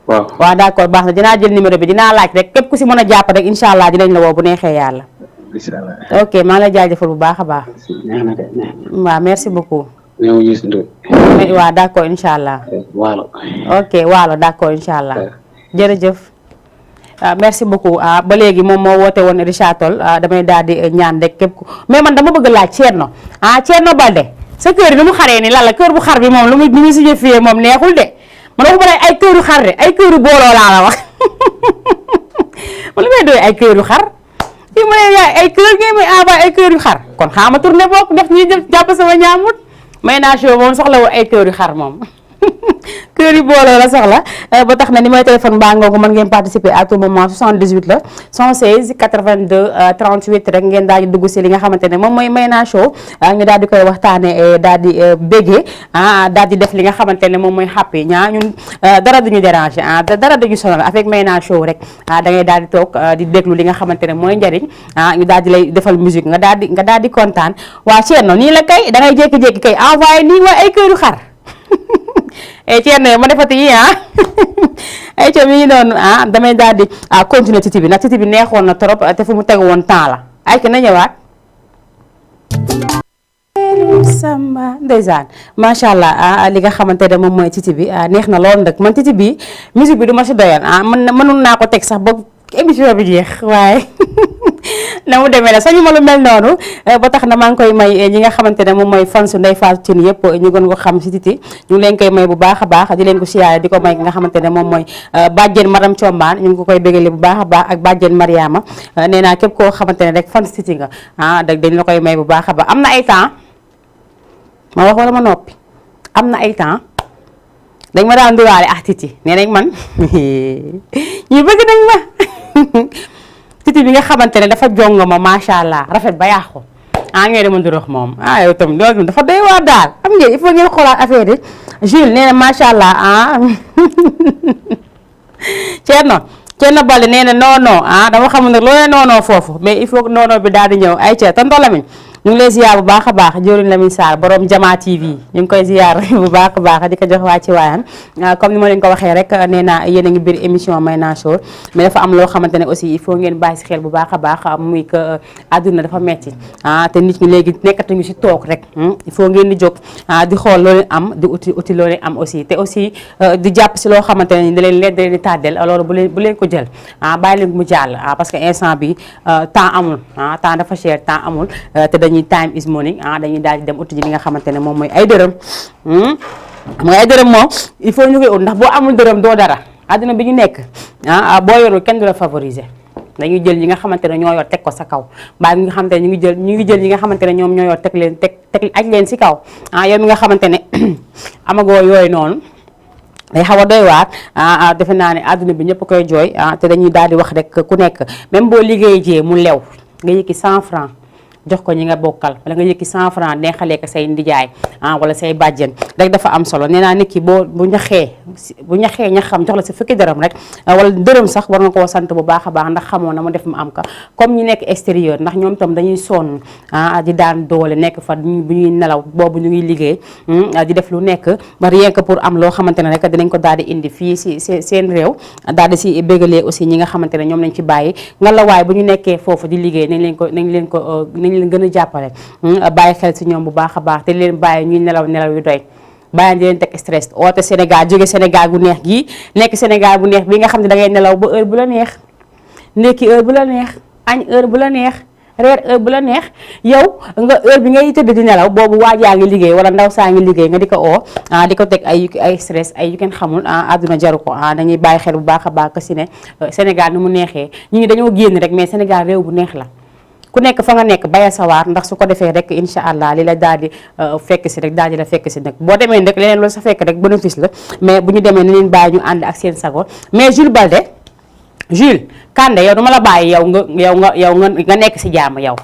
Speaker 1: waaw d'accord baax na dinaa jël numéro bi dinaa laaj rek képp ku si mën a jàpp rek incha allah dinañ la woo bu neexee yàlla.
Speaker 2: incha allah
Speaker 1: ok maa ngi lay jaajëfal bu baax a baax.
Speaker 2: neex na kay neex na.
Speaker 1: waaw merci beaucoup.
Speaker 2: ñoo ngi gis Ndoye.
Speaker 1: waaw d'accord incha allah.
Speaker 2: waalo.
Speaker 1: ok waalo d'accord incha allah. jërëjëf. merci beaucoup ba léegi moom moo woote woon Richard Toll damay daal di ñaan rek képp ku mais man dama bëgg laaj Thierno Thierno Balde sa kër yi nu mu xaree ni lan la kër bu xar bi moom lu mu si fiyee moom neexul de man waxuma ne ay këru xar de ay këru booloo laa la wax man lu may doy ay këru xar fii mu ne yaay ay kër ngeen may envoyé ay këru xar kon xaama tourné bokk def ñuy jàpp sama ñaamut may naa show moom soxlawul ay këru xar moom kër yi booloo la soxla ba tax na ni mooy téléphone baa ngoogu mën ngeen participer à tout moment 78 la 116 82 38 rek ngeen daal di dugg si li nga xamante ne moom mooy Mayna Show ñu daal di koy waxtaane daal di béggee daal di def li nga xamante ne moom mooy happy ñun dara duñu déranger dara duñu sonal avec Mayna Show rek da ngay daal di toog di déglu li nga xamante ne mooy njariñ ñu daal di lay defal musique nga daal di kontaan waa Thierno nii la kay da ngay jékki-jékki kay envoyé nii waa ay këru xar Thierno ma defati yi ay co mi ngi noonu damay daal di continuer titi bi ndax titi bi neexoon na trop te fu mu tegu woon temps la ay ki na ñëwaat samba ndeysaan macha allah li nga xamante ne moom mooy titi bi neex na lool nag man titi bi musique bi du ma si doyal mënul naa ko teg sax ba émission bi jeex waaye na mu demee la sañu ma lu mel noonu ba tax na maa ngi koy may ñi nga xamante ne moom mooy fansu Ndeye Fatou Tine yëpp ñu gën ko xam si titi ñu ngi leen koy may bu baax a baax di leen ko siyaare di ko may ki nga xamante ne moom mooy bàjjen madame Thiombane ñu ngi ko koy bégale bu baax a baax ak bàjjen Mariama nee naa képp koo xamante ne rek fans titi nga dañ la koy may bu baax a baax am na ay temps ma wax wala ma noppi am na ay temps dañ ma daan duwaale titi nee nañ man ñu bëgg nañ ma titi bi nga xamante ne dafa jongo ma macha allah rafet ba yàqu ngeen dama ndurox moom yow tam loolu dafa doy waar daal am ngeen il faut ngeen xoolaat affaire yi Jules nee na macha allah Thierno Balde nee na non dama xamul nag loo ne non foofu mais il faut que non bi daal di ñëw ay ca tonton Lamine ñu ngi lay ziar bu baax a baax jëriñ Lamine Sarr borom Jama TV ñu ngi koy ziar bu baax a baax di ko jox waa ci waayam comme ni ma leen ko waxee rek nee naa yéen a ngi biir émission Mayna Show mais dafa am loo xamante ne aussi il faut ngeen bàyyi si xel bu baax a baax muy que àdduna dafa metti te nit ñi léegi nekkatuñu si toog rek il faut ngeen di jóg di xool loo leen am di uti loo leen am aussi te aussi di jàpp si loo xamante ne da leen di tàddeel loolu bu leen ko jël bàyyi leen mu jàll parce que instant bi temps amul temps dafa cher temps amul te dañuy time is money dañuy daal di dem uti ji li nga xamante ne moom mooy ay dërëm mooy ay dërëm moom il faut ñu koy ut ndax boo amul dërëm doo dara àdduna bi ñu nekk boo yorul kenn du la favoriser dañuy jël ñi nga xamante ne ñoo yor teg ko sa kaw mbaa ñi nga xamante ne ñu ngi jël ñi nga xamante ne ñoom ñoo yor teg aj leen si kaw yow mi nga xamante ne amagoo yooyu noonu day xaw a doy waar defe naa ne àdduna bi ñëpp koy jooy te dañuy daal di wax rek ku nekk même boo liggéey jee mu lew nga yëkki 100 francs jox ko ñi nga bokkal wala nga yëkki 100 francs neexalee ko say ndijaay wala say bàjjen rek dafa am solo nee naa nit ki bu ñaxee ñaxam jox la si fukki dërëm rek wala dërëm sax war nga koo sant bu baax a baax ndax xamoo na mu def mu am ka comme ñi nekk extérieur ndax ñoom tam dañuy sonn di daan doole nekk fa bu ñuy nelaw boobu ñu ngi liggéey di def lu nekk ba rien que pour am loo xamante ne rek dinañ ko daal di indi fii si seen réew daal di si bégalee aussi ñi nga xamante ne ñoom lañ ci bàyyi nga la waaye bu ñu nekkee foofu di liggéey nañ leen gën a jàppale bàyyi xel si ñoom bu baax a baax te leen bàyyi ñuy nelaw yu doy bàyyi di leen teg stress oote Sénégal jóge Sénégal bu neex gii nekk Sénégal bu neex bi nga xam ne da ngay nelaw ba heure bu la neex ndekki heure bu la neex añ heure bu la neex reer heure bu la neex yow nga heure bi ngay tëdd di nelaw boobu waajaa ngi liggéey wala ndaw saa ngi liggéey nga di ko oo di ko teg ay stress ay yu kenn xamul àdduna jaru ko dañuy bàyyi xel bu baax a baax que si ne Sénégal ni mu neexee ñu ngi dañoo génn rek mais Sénégal réew bu neex la ku nekk fa nga nekk bàyyi sa waar ndax su ko defee rek incha allah li la daal di fekk si rek daal di la fekk si nag boo demee nag leneen loolu sa fekk rek bénéfice la mais bu ñu demee ni leen bàyyi ñu ànd ak seen sago mais Jules Kandé yow duma la bàyyi yow nga nekk si jàmm yow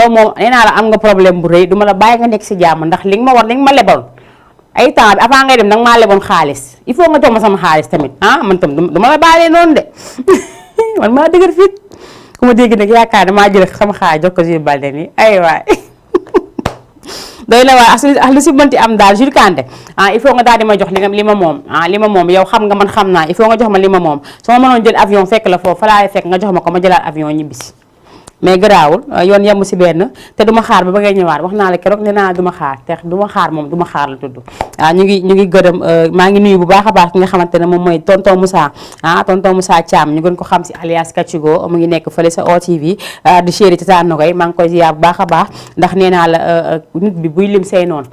Speaker 1: moom nee naa la am nga problème bu rëy duma la bàyyi nga nekk si jàmm ndax li nga ma war li nga ma leboon ay temps bi avant ngay dem danga maa leboon xaalis il faut nga jox ma sama xaalis tamit man tam duma la bàyyi noonu de man maa dëgër fit ku ma dégg nag yaakaar damaa jël sama xaalis jox ko Jules Baldé nii ay waay doy la waaye lu si mënti am daal Jules Kandé il faut nga daal di ma jox li ma moom li ma moom yow xam nga man xam naa il faut nga jox ma li ma moom soo ma mënoon jël avion fekk la foofu fa laay fekk nga jox ma ko ma jëlaat avion ñibbisi mais garaawul yoon yemu si benn te duma xaar ba ngay ñëwaat wax naa la keroog nee naa duma xaar te duma xaar moom duma xaar la tudd ñu ngi gërëm maa ngi nuyu bu baax a baax ki nga xamante ne moom mooy tonton Moussa tonton Moussa Thiam ñu gën ko xam si alias Kachigo mu ngi nekk fële sa OTV di chéri Tata Nogoy maa ngi koy ziar bu baax a baax ndax nee naa la nit bi buy lim say noonu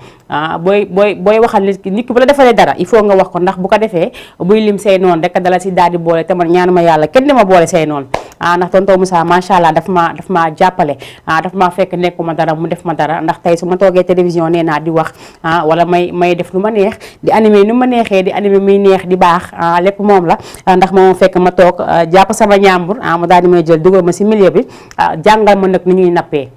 Speaker 1: booy waxal nit ki bu la defalee dara il faut nga wax ko ndax bu ko defee buy lim say noonu rek dala si daal di boole te man ñaanuma yàlla kenn dama boole say noonu ndax tonton Moussa macha allah daf ma jàppale daf ma fekk nekkuma dara mu def ma dara ndax tey su ma toogee télévision nee naa di wax wala may def lu ma neex di animé nu ma neexee di animé muy neex di baax lépp moom la ndax moom fekk ma toog jàpp sama ñaambur mu daal di may jël dugal ma si milieu bi jàngal ma nag ni ñuy nappee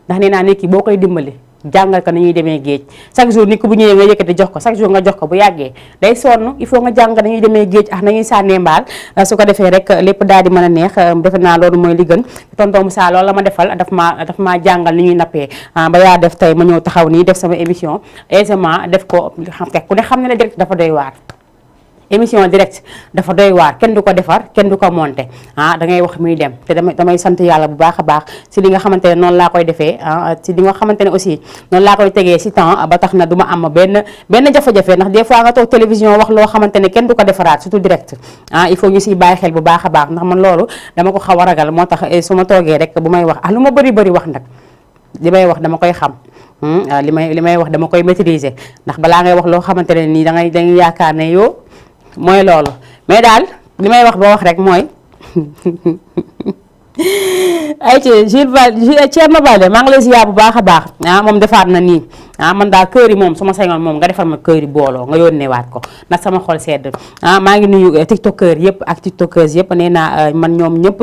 Speaker 1: ndax nee naa nit ki boo koy dimbali jàngal ko ni ñuy demee géej chaque jour nit ko bu ñëwee nga yëkkati jox ko chaque jour nga jox ko bu yàggee day sonn il faut nga jàng nañuy demee géej nañuy sànnee mbaal su ko defee rek lépp daal di mën a neex defe naa loolu mooy li gën tonton Moussa loolu la ma defal daf maa jàngal ni ñuy nappee ba yaa def tey ma ñëw taxaw nii def sama émission aisément def ko xam te ku ne xam ne ne direct dafa doy waar émission direct dafa doy waar kenn du ko defar kenn du ko monté da ngay wax muy dem te damay sant yàlla bu baax a baax si li nga xamante ne noonu laa koy defee si li nga xamante ne aussi noonu laa koy tegee si temps ba tax na du ma am benn jafe-jafe ndax des fois nga toog télévision wax loo xamante ne kenn du ko defaraat surtout direct il faut ñu siy bàyyi xel bu baax a baax ndax man loolu dama ko xaw a ragal moo tax su ma toogee rek bu may wax lu ma bëri wax nag li may wax dama koy xam li may wax dama koy maîtriser ndax balaa ngay wax loo xamante ne nii dangay yaakaar ne yow mooy loolu mais daal li may wax ba wax rek mooy ay ci Thierno Baldé maa ngi lay ziar bu baax a baax moom defaat na nii man daal kër yi moom su ma sañoon moom nga defal ma kër yi booloo nga yónnee waat ko ndax sama xol sedd maa ngi nuyu tiktokeur yëpp ak tiktokeurs yëpp nee naa man ñoom ñëpp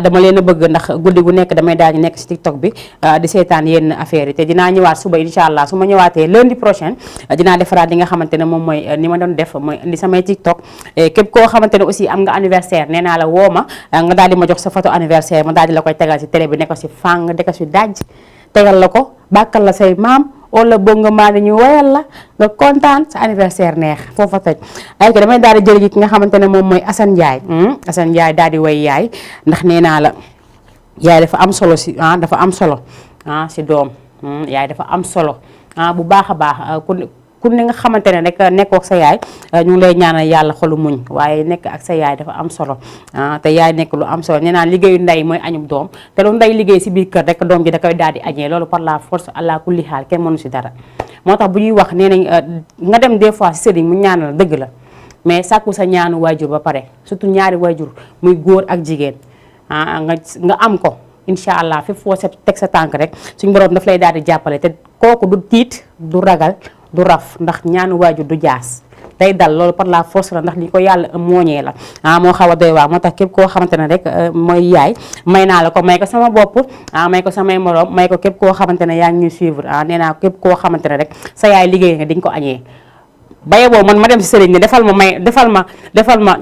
Speaker 1: dama leen a bëgg ndax guddi gu nekk damay daal di nekk si tiktok bi di seetaan yenn affaires yi te dinaa ñëwaat suba incha allah su ma ñëwaatee lundi prochain dinaa defaraat li nga xamante ne moom mooy ni ma doon def mooy indi samay tiktok képp koo xamante ne aussi am nga anniversaire nee naa la woo ma nga daal di ma jox sa photo anniversaire ma daal di la koy tegal si télé bi ne ko si fàng de ko si daj tegal la ko bàkkal la say maam wala bëgg nga maa ñu woyal la nga kontaan sa anniversaire neex foofa toj ay ko damay daal di jël ki nga xamante ne moom mooy Assane Ndiaye Assane Ndiaye daal di woy yaay ndax nee naa la yaay dafa am solo si dafa am solo si doom yaay dafa am solo bu baax a baax ku ne nga xamante ne rek nekkoo ak sa yaay ñu ngi lay ñaanal yàlla xolu muñ waaye nekk ak sa yaay dafa am solo te yaay nekk lu am solo nee naa liggéeyu ndey mooy añub doom te lu ndey liggéey si biir kër rek doom ji da koy daal di añee loolu par la force allah kulli xaal kenn mënu si dara moo tax bu ñuy wax nee nañ nga dem des fois si sëriñ mu ñaanal dëgg la mais sàkku sa ñaanu waajur ba pare surtout ñaari waajur muy góor ak jigéen nga am ko incha allah fépp foo sa teg sa tànk rek suñu borom daf lay daal di jàppale te kooku du tiit du ragal du raf ndax ñaanu waajur du jaas day dal loolu par la force la ndax li ko yàlla mooñee la moo xaw a doy waar moo tax képp koo xamante ne rek mooy yaay may naa la ko may ko sama bopp may ko samay morom may ko képp koo xamante ne yaa ngi ñuy suivre nee naa képp koo xamante ne rek sa yaay liggéey nga di nga ko añee baye boobu man ma dem si sëriñ ne defal ma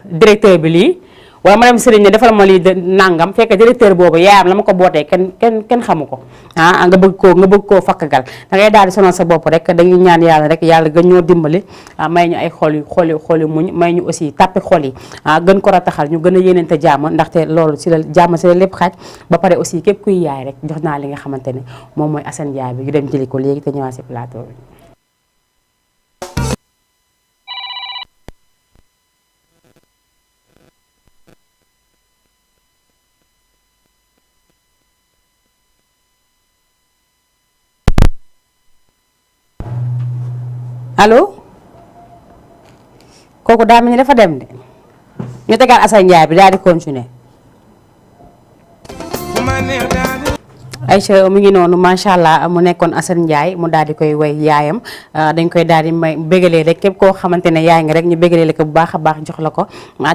Speaker 1: directeur bi lii wala ma dem sëriñ ne defal ma lii nangam fekk directeur boobu yaayam la ma ko bootee kenn xamu ko nga bëgg koo fakkagal da ngay daal di sonal sa bopp rek dañuy ñaan yàlla rek yàlla gën ñoo dimbali may ñu ay xol yu muñ may ñu aussi tàppi xol yi gën ko rataxal ñu gën a yéeneente jàmm ndaxte loolu si la jàmm si la lépp xaaj ba pare aussi képp kuy yaay rek jox naa li nga xamante ne moom mooy Assane Ndiaye bi ñu dem jëli ko léegi te ñëwaat si plateau bi. allo kooku daa mel ni dafa dem de ñu tegaat Assane Ndiaye bi daal di continuer. Aïcha mu ngi noonu macha allah mu nekkoon Assane Ndiaye mu daal di koy way yaayam dañ koy daal di may bégalee rek képp koo xamante ne yaay nga rek ñu bégalee la ko bu baax a baax jox la ko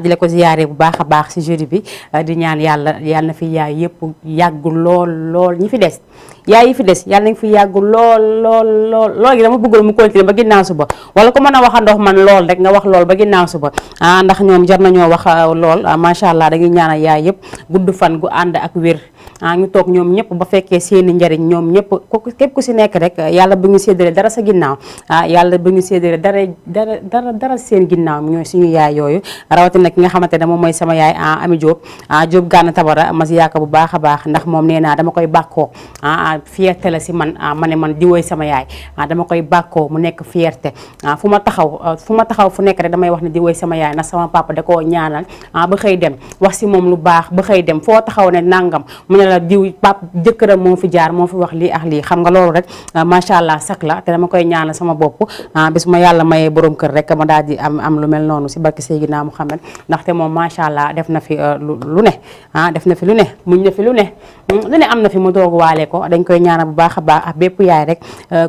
Speaker 1: di la ko ziyaare bu baax a baax si jeudi bi di ñaan yàlla na fi yaay yëpp yàgg lool ñi fi des yaay yi fi des yàlla nañ fi yàgg lool gi dama bëggoon mu continuer ba ginnaaw suba wala ko mën a waxandox man lool rek nga wax lool ba ginnaaw suba ndax ñoom jar nañoo wax lool macha allah dañuy ñaanal yaay yëpp gudd fan gu ànd ak wér ñu toog ñoom ñëpp ba fekkee seeni njariñ ñoom ñëpp képp ku si nekk rek yàlla bu ñu séddale dara sa ginnaaw yàlla bu ñu séddale dara seen ginnaaw ñooy suñu yaay yooyu rawatina ki nga xamante ne moom mooy sama yaay Ami Diop Diop Gana Tabara ma si yaaka bu baax a baax ndax moom nee naa dama koy bàkkoo fierté la si man ma ne man di woy sama yaay dama koy bàkkoo mu nekk fierté fu ma taxaw fu nekk rek damay wax ne di woy sama yaay ndax sama papa da koo ñaanal ba xëy dem wax si moom lu baax ba xëy dem foo taxaw ne nangam mu ne la diw pap jëkkëram moo fi jaar moo fi wax lii ak lii xam nga loolu rek macha allah sak la te dama koy ñaanal sama bopp bis ma yàlla mayee borom kër rek ma daal di am lu mel noonu si barke Seydina Muhammad ndaxte moom macha allah def na fi lu ne def na fi lu ne muñ na fi lu ne am na fi mu doog waale ko dañ koy ñaanal bu baax a baax ak bépp yaay rek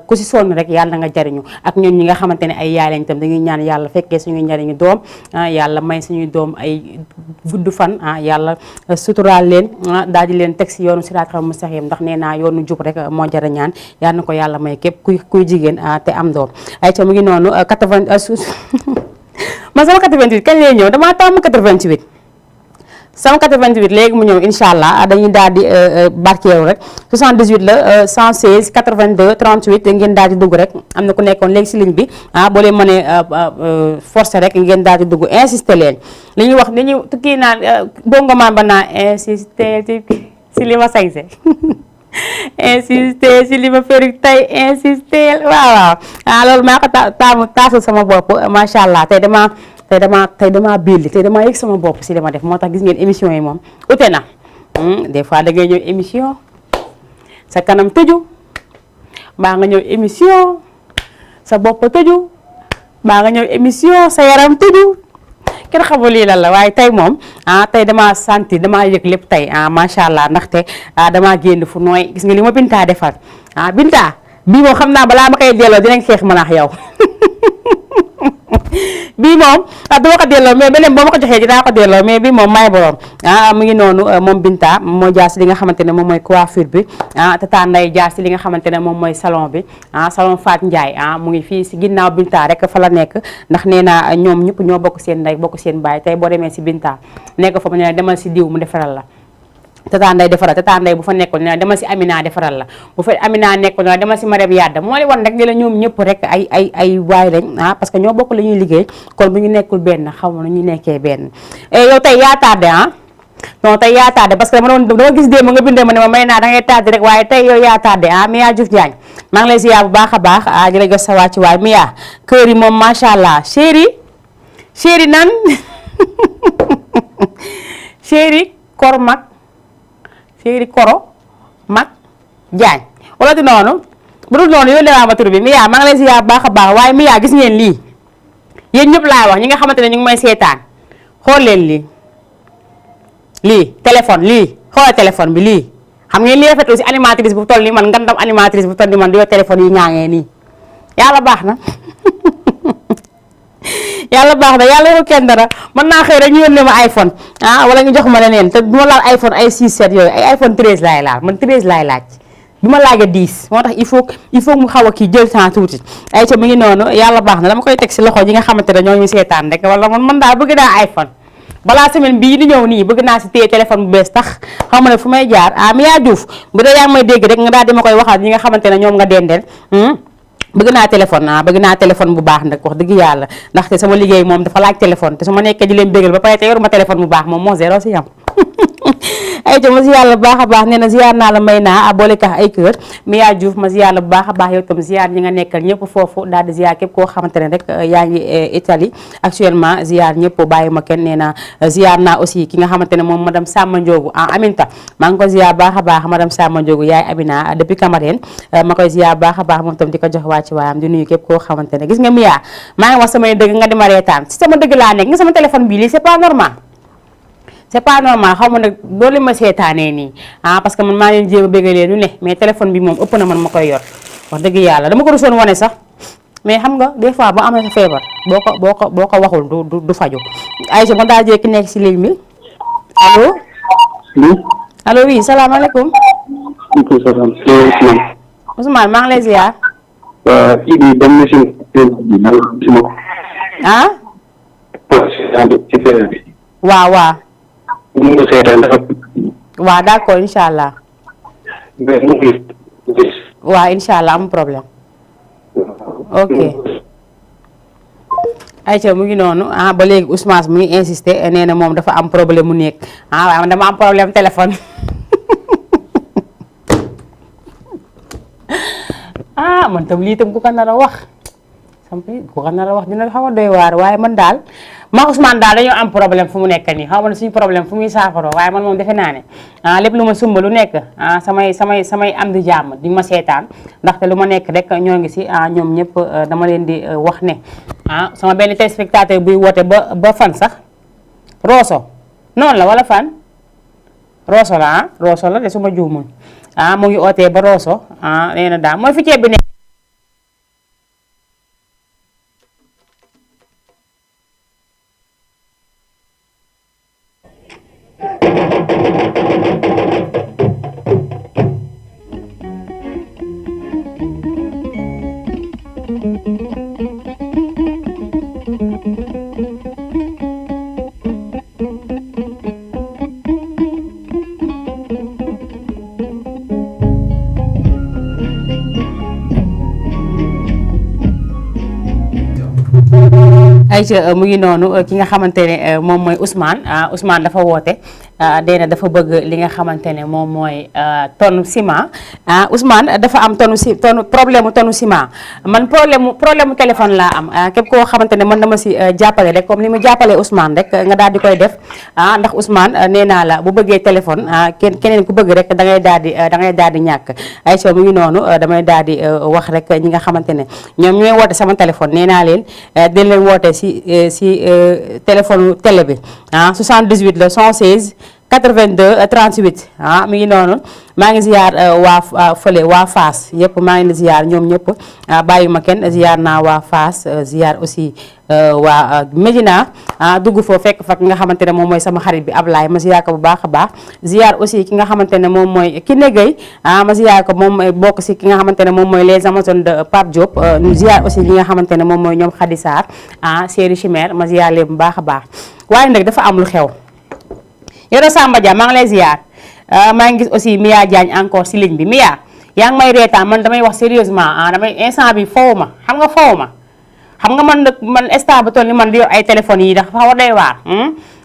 Speaker 1: ku si sonn rek yàlla na nga jariñu ak ñun ñi nga xamante ne ay yaay lañ tam dañuy ñaan yàlla fekkee suñuy njariñu doom yàlla may suñuy doom ay gudd fan yàlla suturaal leen daal di leen teg si yoonu siraatal mustaqim ndax nee naa yoonu jub rek moo jara ñaan yal na ko yàlla may képp kuy jigéen te am doom ay ca mu ngi noonu 80 man sama 88 kañ lay ñëw damaa tàmm 88 sama 88 léegi mu ñëw incha allah dañuy daal di barkeeru rek 78 la 116 82 38 ngeen daal di dugg rek am na ku nekkoon léegi si ligne bi boo leen mënee forcé rek ngeen daal di dugg insister leen li ñuy wax dañuy tukki naan bongo maan ba naa insister si li ma sañse insister si li ma ferik tey insister waaw loolu maa ko taasul sama bopp macha allah tey dama billi tey dama yëg sama bopp si li ma def moo tax gis ngeen émission yi moom ute na des fois da ngay ñëw émission sa kanam tëju mbaa nga ñëw émission sa bopp tëju mbaa nga ñëw émission sa yaram tëju kenn xamul lii lan la waaye tey moom tey damaa sentir damaa yëg lépp tey macha allah ndaxte damaa génn fu nooy gis nga li ma Binta defal Binta bii moom xam naa balaa ma koy delloo dinañ xeex man ak yow bii moom dama ko delloo mais beneen boo ma ko joxee dinaa ko delloo mais bii moom may borom mu ngi noonu moom Binta moo jaar si li nga xamante ne moom mooy coiffure bi Tata Nday jaar si li nga xamante ne moom mooy salon bi salon Fat Ndiaye mu ngi fii si ginnaaw Binta rek fa la nekk ndax nee naa ñoom ñëpp ñoo bokk seen ndey bokk seen baay tey boo demee si Binta nekk fa mu ne demal si diw mu defaral la Tata Nday defaral Tata Nday bu fa nekkoon ne demal si Amina defaral la bu fa Amina nekkoon ne demal si Marème Yadda moo li wan rek ni la ñoom ñëpp rek ay waay lañ parce que ñoo bokk la ñuy liggéey kon bu ñu nekkul benn xaw ma nu ñu nekkee benn yow tey yaa tardé non tey yaa tardé parce que dama gis démb nga bindee ma ne ma may naa da ngay tardé rek waaye tey yow yaa tardé Mia Diouf Diagne maa ngi lay ziar bu baax a baax di la jox sa wàcc waay Mia kër yi moom macha allah chéri nan chéri kor mag chéri koro mag Diagne wala di noonu bu dul noonu yónnee waa ma tur bi Mia maa ngi lay ziar bu baax a baax waaye Mia gis ngeen lii yéen ñëpp laay wax ñi nga xamante ne ñu ngi may seetaan xool leen lii téléphone lii xoolal téléphone bi lii xam ngeen lii rafetlu si animatrice bu toll nii man ngandam animatrice bu toll nii man di yor téléphone yi ñaangee nii yàlla baax na yàlla baax na yàlla yow kenn dara mën naa xëy rek ñu yónnee ma iPhone wala ñu jox ma leneen te du ma laal iPhone ay 6 7 yooyu ay iPhone 13 laay laal man 13 laay laaj du ma laajee 10 moo tax il faut mu xaw a kii jël temps tuuti ay ca mu ngi noonu yàlla baax na dama koy teg si loxo yi nga xamante ne ñoo ñu seetaan rek wala man daal bëgg naa iPhone balaa semaine bii di ñëw nii bëgg naa si téye téléphone bu bees tax xam ne fu may jaar Mia Diouf bu dee yaa ngi may dégg rek nga daal di ma koy waxaat ñi nga xamante ne ñoom nga dendeel bëgg naa téléphone bu baax nag wax dëgg yàlla ndaxte sama liggéey moom dafa laaj téléphone te su ma nekkee di leen bégal ba pare te yoruma téléphone bu baax moom moo zéro si yam ay ca ma ziar la bu baax a baax nee na ziar naa la may naa a boole kax ay kër Mia Diouf ma ziar la bu baax a baax yow tam ziar ñi nga nekkal ñëpp foofu daal di ziar képp koo xamante ne rek yaa ngi Italie actuellement ziar ñëpp bàyyi ma kenn nee na ziar naa aussi ki nga xamante ne moom madame Samba Ndiogu Aminta maa ngi ko ziar baax a baax madame Samba Ndiogu yaay Amina depuis Cameroun ma koy ziar baax a baax moom tam di ko jox wàcc waayam di nuyu képp koo xamante ne gis nga Mia maa ngi wax samay dëgg nga di ma reetaan si sama dëgg laa nekk nga sama téléphone bii lii c'est pas normal c'est pas normal xaw ma nag doole ma seetaanee nii parce que man maa leen jéem a bégalee lu ne mais téléphone bi moom ëpp na man ma koy yor wax dëgg yàlla dama ko rusoon wane sax mais xam nga des fois boo amee sa feebar boo ko waxul du faju Aïcha ma daal jékki nekk si ligne bi allo. allo oui salaamaaleykum.
Speaker 2: maaleykum salaam.
Speaker 1: Ousmane maa ngi lay ziar.
Speaker 2: waaw kii bi dem na si ma ko.
Speaker 1: ah.
Speaker 2: ci feebar bi.
Speaker 1: waaw waaw.
Speaker 2: mun nga seetaan dafa.
Speaker 1: waaw d'accord incha allah.
Speaker 2: mais mu ngi gis.
Speaker 1: waaw incha allah am problème. ok. Aïcha mu ngi noonu ba léegi Ousmane mu ngi insister nee na moom dafa am problème mu nekk waaye man dama am problème téléphone. man tam lii tam ku ko nar a wax. ku ko nar a wax dina xaw a doy waar waaye man daal ma Ousmane daal dañoo am problème fu mu nekk nii xaw ma ne suñu problème fu muy saafaroo waaye man moom defe naa ne lépp lu ma sumba lu nekk samay am di jàmm di ma seetaan ndaxte lu ma nekk rek ñoo ngi si ñoom ñëpp dama leen di wax ne sama benn téléspectateur buy woote ba fan sax Rosso noonu la wala fan Rosso la Rosso la de su ma juumul mu ngi ootee ba Rosso nee na daal mooy fi ceeb bi ne Aïcha mu ngi noonu ki nga xamante ne moom mooy Ousmane dafa woote deena dafa bëgg li nga xamante ne moom mooy tonne ciment Ousmane dafa am problème tonne ciment man problème mu téléphone laa am képp koo xamante ne man dama si jàppale rek comme ni mu jàppalee Ousmane rek nga daal di koy def ndax Ousmane nee naa la bu bëggee téléphone keneen ku bëgg rek da ngay daal di ñàkk Aïcha mu ngi noonu damay daal di wax rek ñi nga xamante ne ñoom ñooy woote sama téléphone nee naa leen dañ leen woote si téléphone télé bi 78 la 116 82 38 mi ngi noonu maa ngi ziar waa fële waa Fass yëpp maa ngi ziar ñoom ñëpp bàyyi ma kenn ziar naa waa Fass ziar aussi waa Médina dugg foo fekk fa ki nga xamante ne moom mooy sama xarit bi Ablaye ma ziar ko bu baax a baax ziar aussi ki nga xamante ne moom mooy Kiné Gueye ma ziar ko moom bokk si ki nga xamante ne moom mooy les Amazones de Pape Diop ziar aussi ñi nga xamante ne moom mooy ñoom Khady Sarr Séri Chimère ma ziar leen bu baax a baax waaye nag dafa am lu xew Yoro Samba Dia maa ngi lay ziar maa ngi gis aussi Mia Diagne encore si ligne bi Mia yaa ngi may reetaan man damay wax sérieusement damay instant bi fowu ma xam nga man instant ba toll ni man di yor ay téléphones yi dafa xaw a doy waar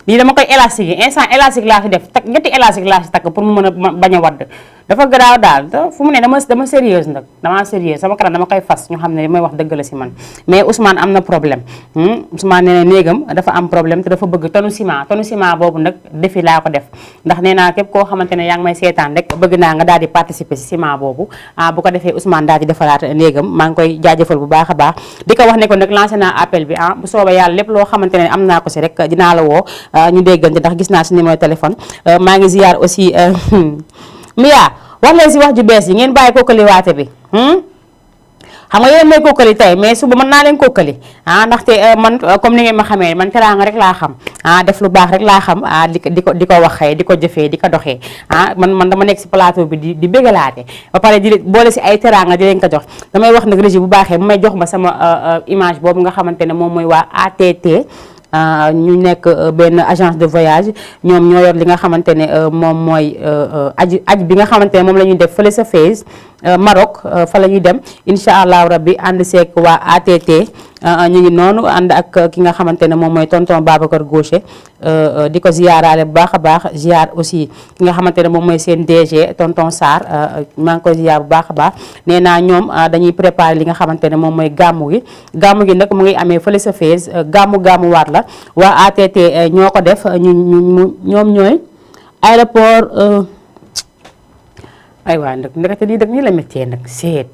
Speaker 1: lii dama koy élastique instant élastique laa si def takk ñetti élastique laa si takk pour mu mën a bañ a wadd dafa garaaw daal fu mu ne dama sérieuse nag dama sérieuse sama kanam dama koy fas ñu xam ne li may wax dëgg la si man mais Ousmane am na problème Ousmane nee na néegam dafa am problème te dafa bëgg tonu ciment boobu nag defi laa ko def ndax nee naa képp koo xamante ne yaa ngi may seetaan rek bëgg naa nga daal di participer si ciment boobu bu ko defee Ousmane daal di defaraat néegam maa ngi koy jaajëfal bu baax a baax di ko wax ne ko nag lancé naa appel bi bu soobee yàlla lépp loo xamante ne am naa ko si rek dinaa la woo ñu déggante ndax gis naa si numéro téléphone maa ngi ziar aussi Mia wax leen si wax ju bees yi ngeen bàyyi kookali waate bi xam nga yéen may kookali tey mais suba mën naa leen kookali ndaxte man comme ni ngeen ma xamee man teraanga rek laa xam def lu baax rek laa xam di ko waxee di ko jëfee di ko doxee man dama nekk si plateau bi di bégalaate ba pare di boole si ay teraanga di leen ko jox damay wax nag régie bu baaxee bu may jox ma sama image boobu nga xamante ne moom mooy waa ATT ñu nekk benn agence de voyage ñoom ñoo yor li nga xamante ne moom mooy aj bi nga xamante ne moom la ñuy def fële sa Fès Maroc fa la ñuy dem incha allahu rabbi ànd seek waa ATT ñu ngi noonu ànd ak ki nga xamante ne moom mooy tonton Babacar Gaucher di ko ziyaaraale bu baax a baax ziyaar aussi ki nga xamante ne moom mooy seen DG tonton Sarr maa ngi ko ziyaar bu baax a baax nee naa ñoom dañuy préparer li nga xamante ne moom mooy gàmmu gi nag mu ngi amee fële sa Fès gàmmu waat la waa ATT ñoo ko def ñoom ñooy aéroport ay waa nag ndekete lii dëgg nii la métier nag seet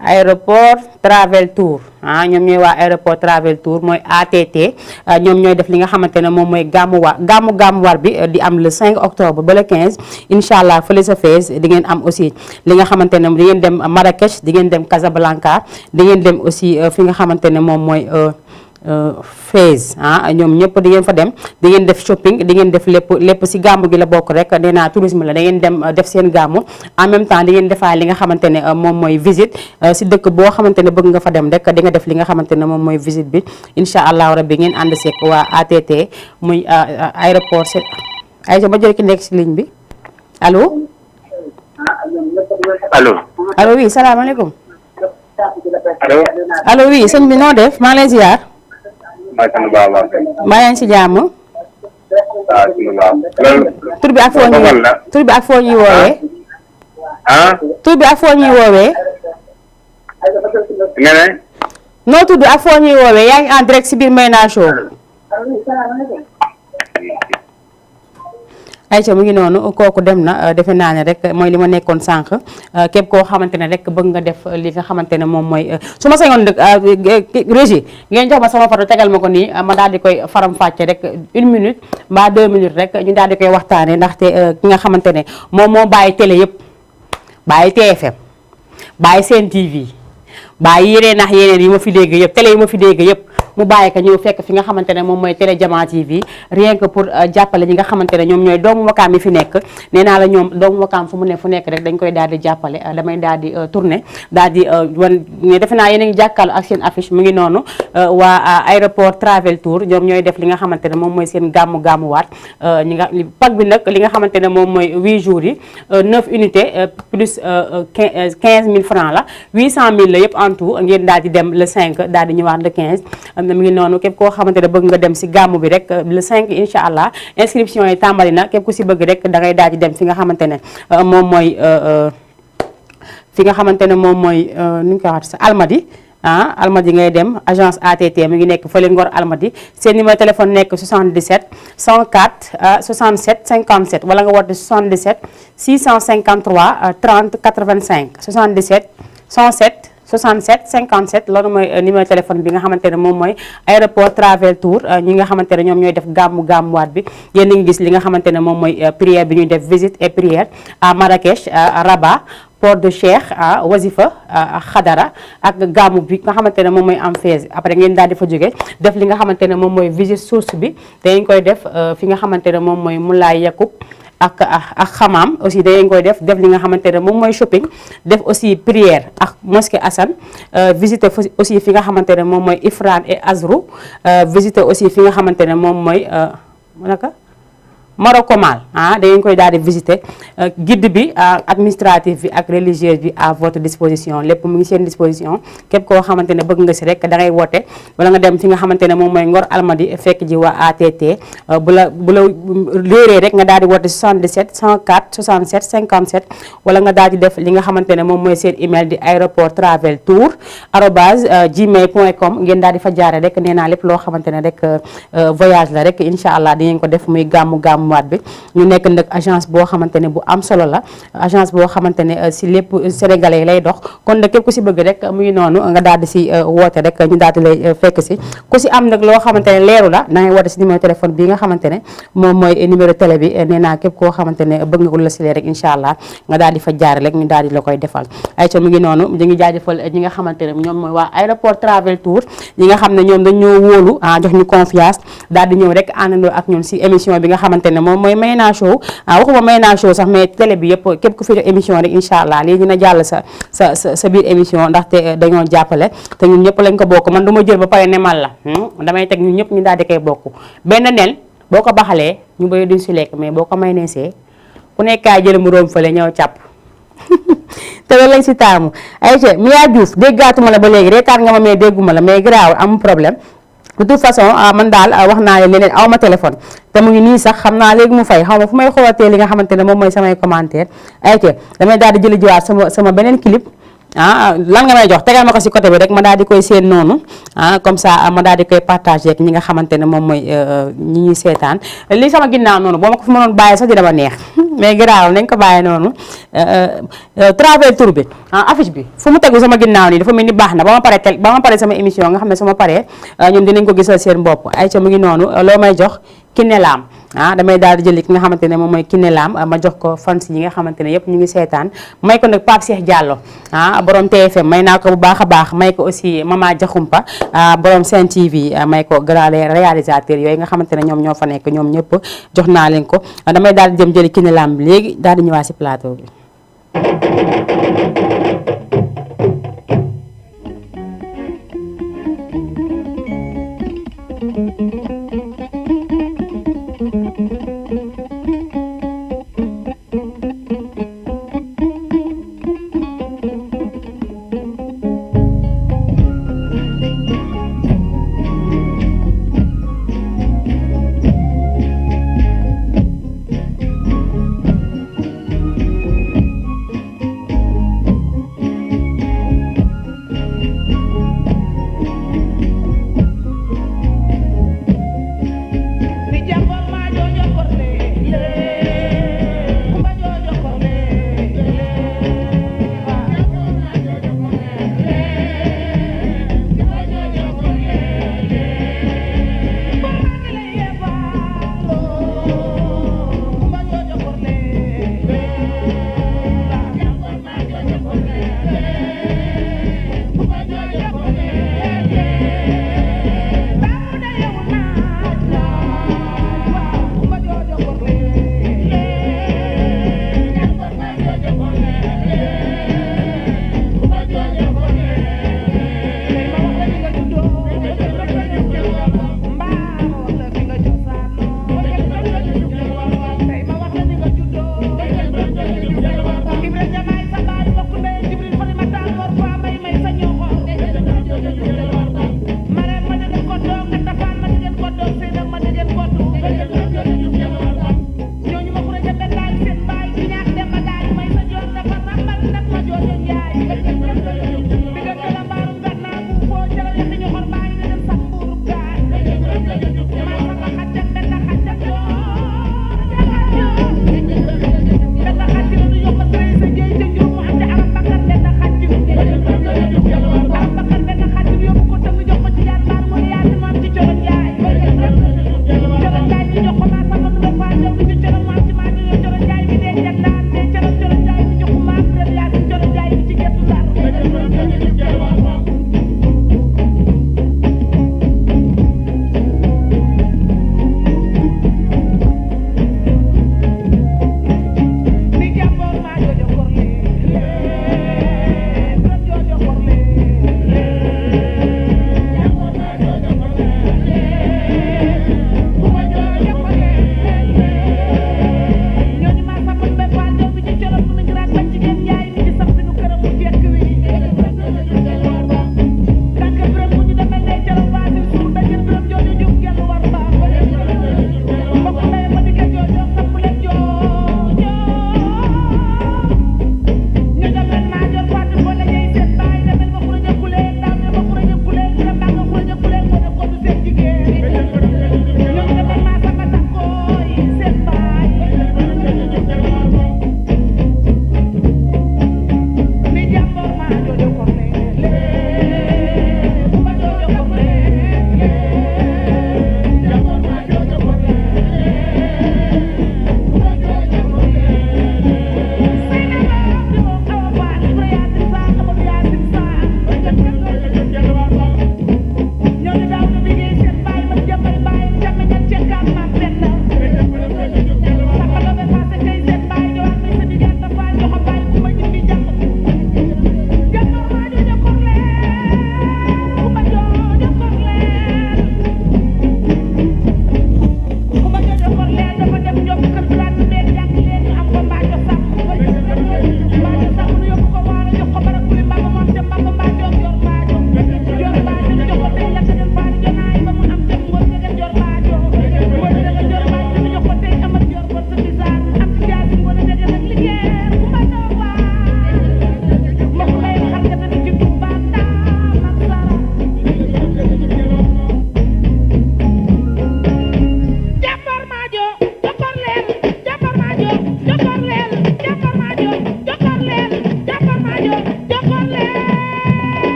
Speaker 1: aéroport travel tour ñoom ñooy waa aéroport travel tour mooy ATT ñoom ñooy def li nga xamante ne moom mooy gàmmu war bi di am le 5 octobre ba le 15 incha allah fële sa Fès di ngeen am aussi li nga xamante ne di ngeen dem Marrakech di ngeen dem Casablanca di ngeen dem aussi fi nga xamante ne moom mooy Fès ñoom ñëpp di ngeen fa dem di ngeen def shopping di ngeen def lépp si gàmmu gi la bokk rek nee naa tourisme la da ngeen dem def seen gàmmu en même temps di ngeen defaat li nga xamante ne moom mooy visite si dëkk boo xamante ne bëgg nga fa dem rek di nga def li nga xamante ne moom mooy visite bi incha allahu rabbi ngeen ànd seeg waa ATT muy aéroport Aïcha ba jël ki nekk si ligne bi allo. allo oui salaamaaleykum. allo oui sëñ bi noo def maa ngi lay ziar. maa ngi si jàmm. tur bi ak foo ñuy tur bi ak foo ñuy woowee. tur bi ak foo ñuy woowee.
Speaker 4: nga ne.
Speaker 1: noo tudd ak foo ñuy woowee yaa ngi en direct si biir Mayna Show. Aïcha mu ngi noonu kooku dem na defe naa ne rek mooy li ma nekkoon sànq képp koo xamante ne rek bëgg nga def li nga xamante ne moom mooy su ma sañoon régie ngeen jox ma sama photo tegal ma ko nii ma daal di koy faram fàcce rek 1 minute mbaa 2 minutes rek ñu daal di koy waxtaane ndaxte ki nga xamante ne moom moo bàyyi télé yëpp bàyyi TFM bàyyi Sen TV bàyyi yeneen ak yeneen yi ma fi dégg yëpp télé yi ma fi dégg yëpp mu bàyyi ko ñëw fekk fi nga xamante ne moom mooy télé Jama TV rien que pour jàppale ñi nga xamante ne ñoom ñooy doomu wakaam yi fi nekk nee naa la ñoom doomu wakaam fu mu ne fu nekk rek dañ koy daal di jàppale damay daal di tourné daal di wan defe naa yéen a ngi jàkkaarloo ak seen affiche mu ngi noonu waa aéroport travel tour ñoom ñooy def li nga xamante ne moom mooy seen gàmmuwaat ñi nga pack bi nag li nga xamante ne moom mooy 8 jours yi 9 unités plus 15 000 francs la 800 000 la yëpp en tout ngeen daal di dem le 5 daal di ñëwaat le 15 mi ngi noonu képp koo xamante ne bëgg nga dem si gàmmu bi rek le 5 incha allah inscription yi tàmbali na képp ku si bëgg rek da ngay daal di dem fi nga xamante ne moom mooy nu ñu koy waxee sa Almadi Almadi ngay dem agence ATT mi ngi nekk fële Ngor Almadi seen numéro téléphone nekk 77 104 67 57 wala nga woote 77 653 30 85 77 107 67 57 loolu mooy numéro téléphone bi nga xamante ne moom mooy aéroport travel tour ñi nga xamante ne ñoom ñooy def gàmmuwaat bi yéen a ngi gis li nga xamante ne moom mooy prière bi ñuy def visite et prière à Marrakech Rabat Port de Cheikh Wazifa Xadara ak gàmmu bi nga xamante ne moom mooy am Fès après ngeen daal di fa jóge def li nga xamante ne moom mooy visite source bi dañ koy def fi nga xamante ne moom mooy Moulay Yacoub ak xamaam aussi dañ koy def li nga xamante ne moom mooy shopping def aussi prière ak mosquée Assane visiter aussi fi nga xamante ne moom mooy Ifrane et Azrou visiter aussi fi nga xamante ne moom mooy naka Marocomal dangeen koy daal di visiter guide bi administratif bi ak religieuse bi à votre disposition lépp mu ngi seen disposition képp koo xamante ne bëgg nga si rek da ngay woote wala nga dem fi nga xamante ne moom mooy Ngor Almadi fekk ji waa ATT bu la réeree rek nga daal di woote 77 104 67 57 wala nga daal di def li nga xamante ne moom mooy seen email di aéroport travel tour @gmail.com ngeen daal di fa jaare rek nee naa lépp loo xamante ne rek voyage la rek incha allah di ngeen ko def muy gàmmu waat bi ñu nekk nag agence boo xamante ne bu am solo la agence boo xamante ne si lépp sénégalais lay dox kon nag képp ku si bëgg rek muy noonu nga daal di si woote rek ñu daal di lay fekk si ku si am nag loo xamante ne leeru la da ngay woote si numéro téléphone bi nga xamante ne moom mooy numéro télé bi nee naa képp koo xamante ne bëgg nga ko la si leer rek incha allah nga daal di fa jaare rek ñu daal di la koy defal ayca mu ngi noonu ñu ngi jaajëfal ñi nga xamante ne ñoom mooy waa aéroport travel tour ñi nga xam ne ñoom dañ ñoo wóolu jox ñu confiance daal di ñëw rek àndandoo ak ñun si émission bi nga xamante ne moom mooy Mayna Show waxuma Mayna Show sax mais télé bi yëpp képp ku fi def émission rek incha allah léegi dina jàll sa biir émission ndaxte dañoo jàppale te ñun ñëpp lañ ko bokk man du ma jël ba pare nemal la damay teg ñun ñëpp ñu daal di koy bokk benn nen boo ko baxalee ñu bëri duñ si lekk mais boo ko mayneesee ku nekkaay jël mu róom fële ñëw càpp te loolu lañ si taamu ayca Mia Diouf déggaatuma la ba léegi reetaan nga ma mais dégguma la mais garaawul amul problème de toute façon man daal wax naa leen leneen aw ma téléphone te mu ngi nii sax xam naa léegi mu fay xaw ma fu may xoolatee li nga xamante ne moom mooy samay commentaire ayca damay daal di jëli jiwaat sama beneen clip lan nga may jox tegal ma ko si côté bi rek ma daal di koy seen noonu comme ça ma daal di koy partager ak ñi nga xamante ne moom mooy ñi ñuy seetaan li sama ginnaaw noonu boo ma ko fi mënoon bàyyi sax dina ma neex mais garaawul nañ ko bàyyi noonu travers tour bi affiche bi fu mu tegu sama ginnaaw nii dafa mel ni baax na ba ma pare sama émission nga xam ne sama paree ñun dinañ ko gisal seen bopp ay ca mu ngi noonu loo may jox Kiné Lam damay daal di jëli ki nga xamante ne moom mooy Kiné Lam ma jox ko fans yi nga xamante ne yëpp ñu ngi seetaan may ko nag Pape Cheikh Diallo borom TFM may naa ko bu baax a baax may ko aussi Mama Diakhoumpa borom Sen TV may ko grand réalisateur yooyu nga xamante ne ñoom ñoo fa nekk ñoom ñëpp jox naa leen ko damay daal di jëm jëli Kiné Lam bi léegi daal di ñëwaat si plateau bi.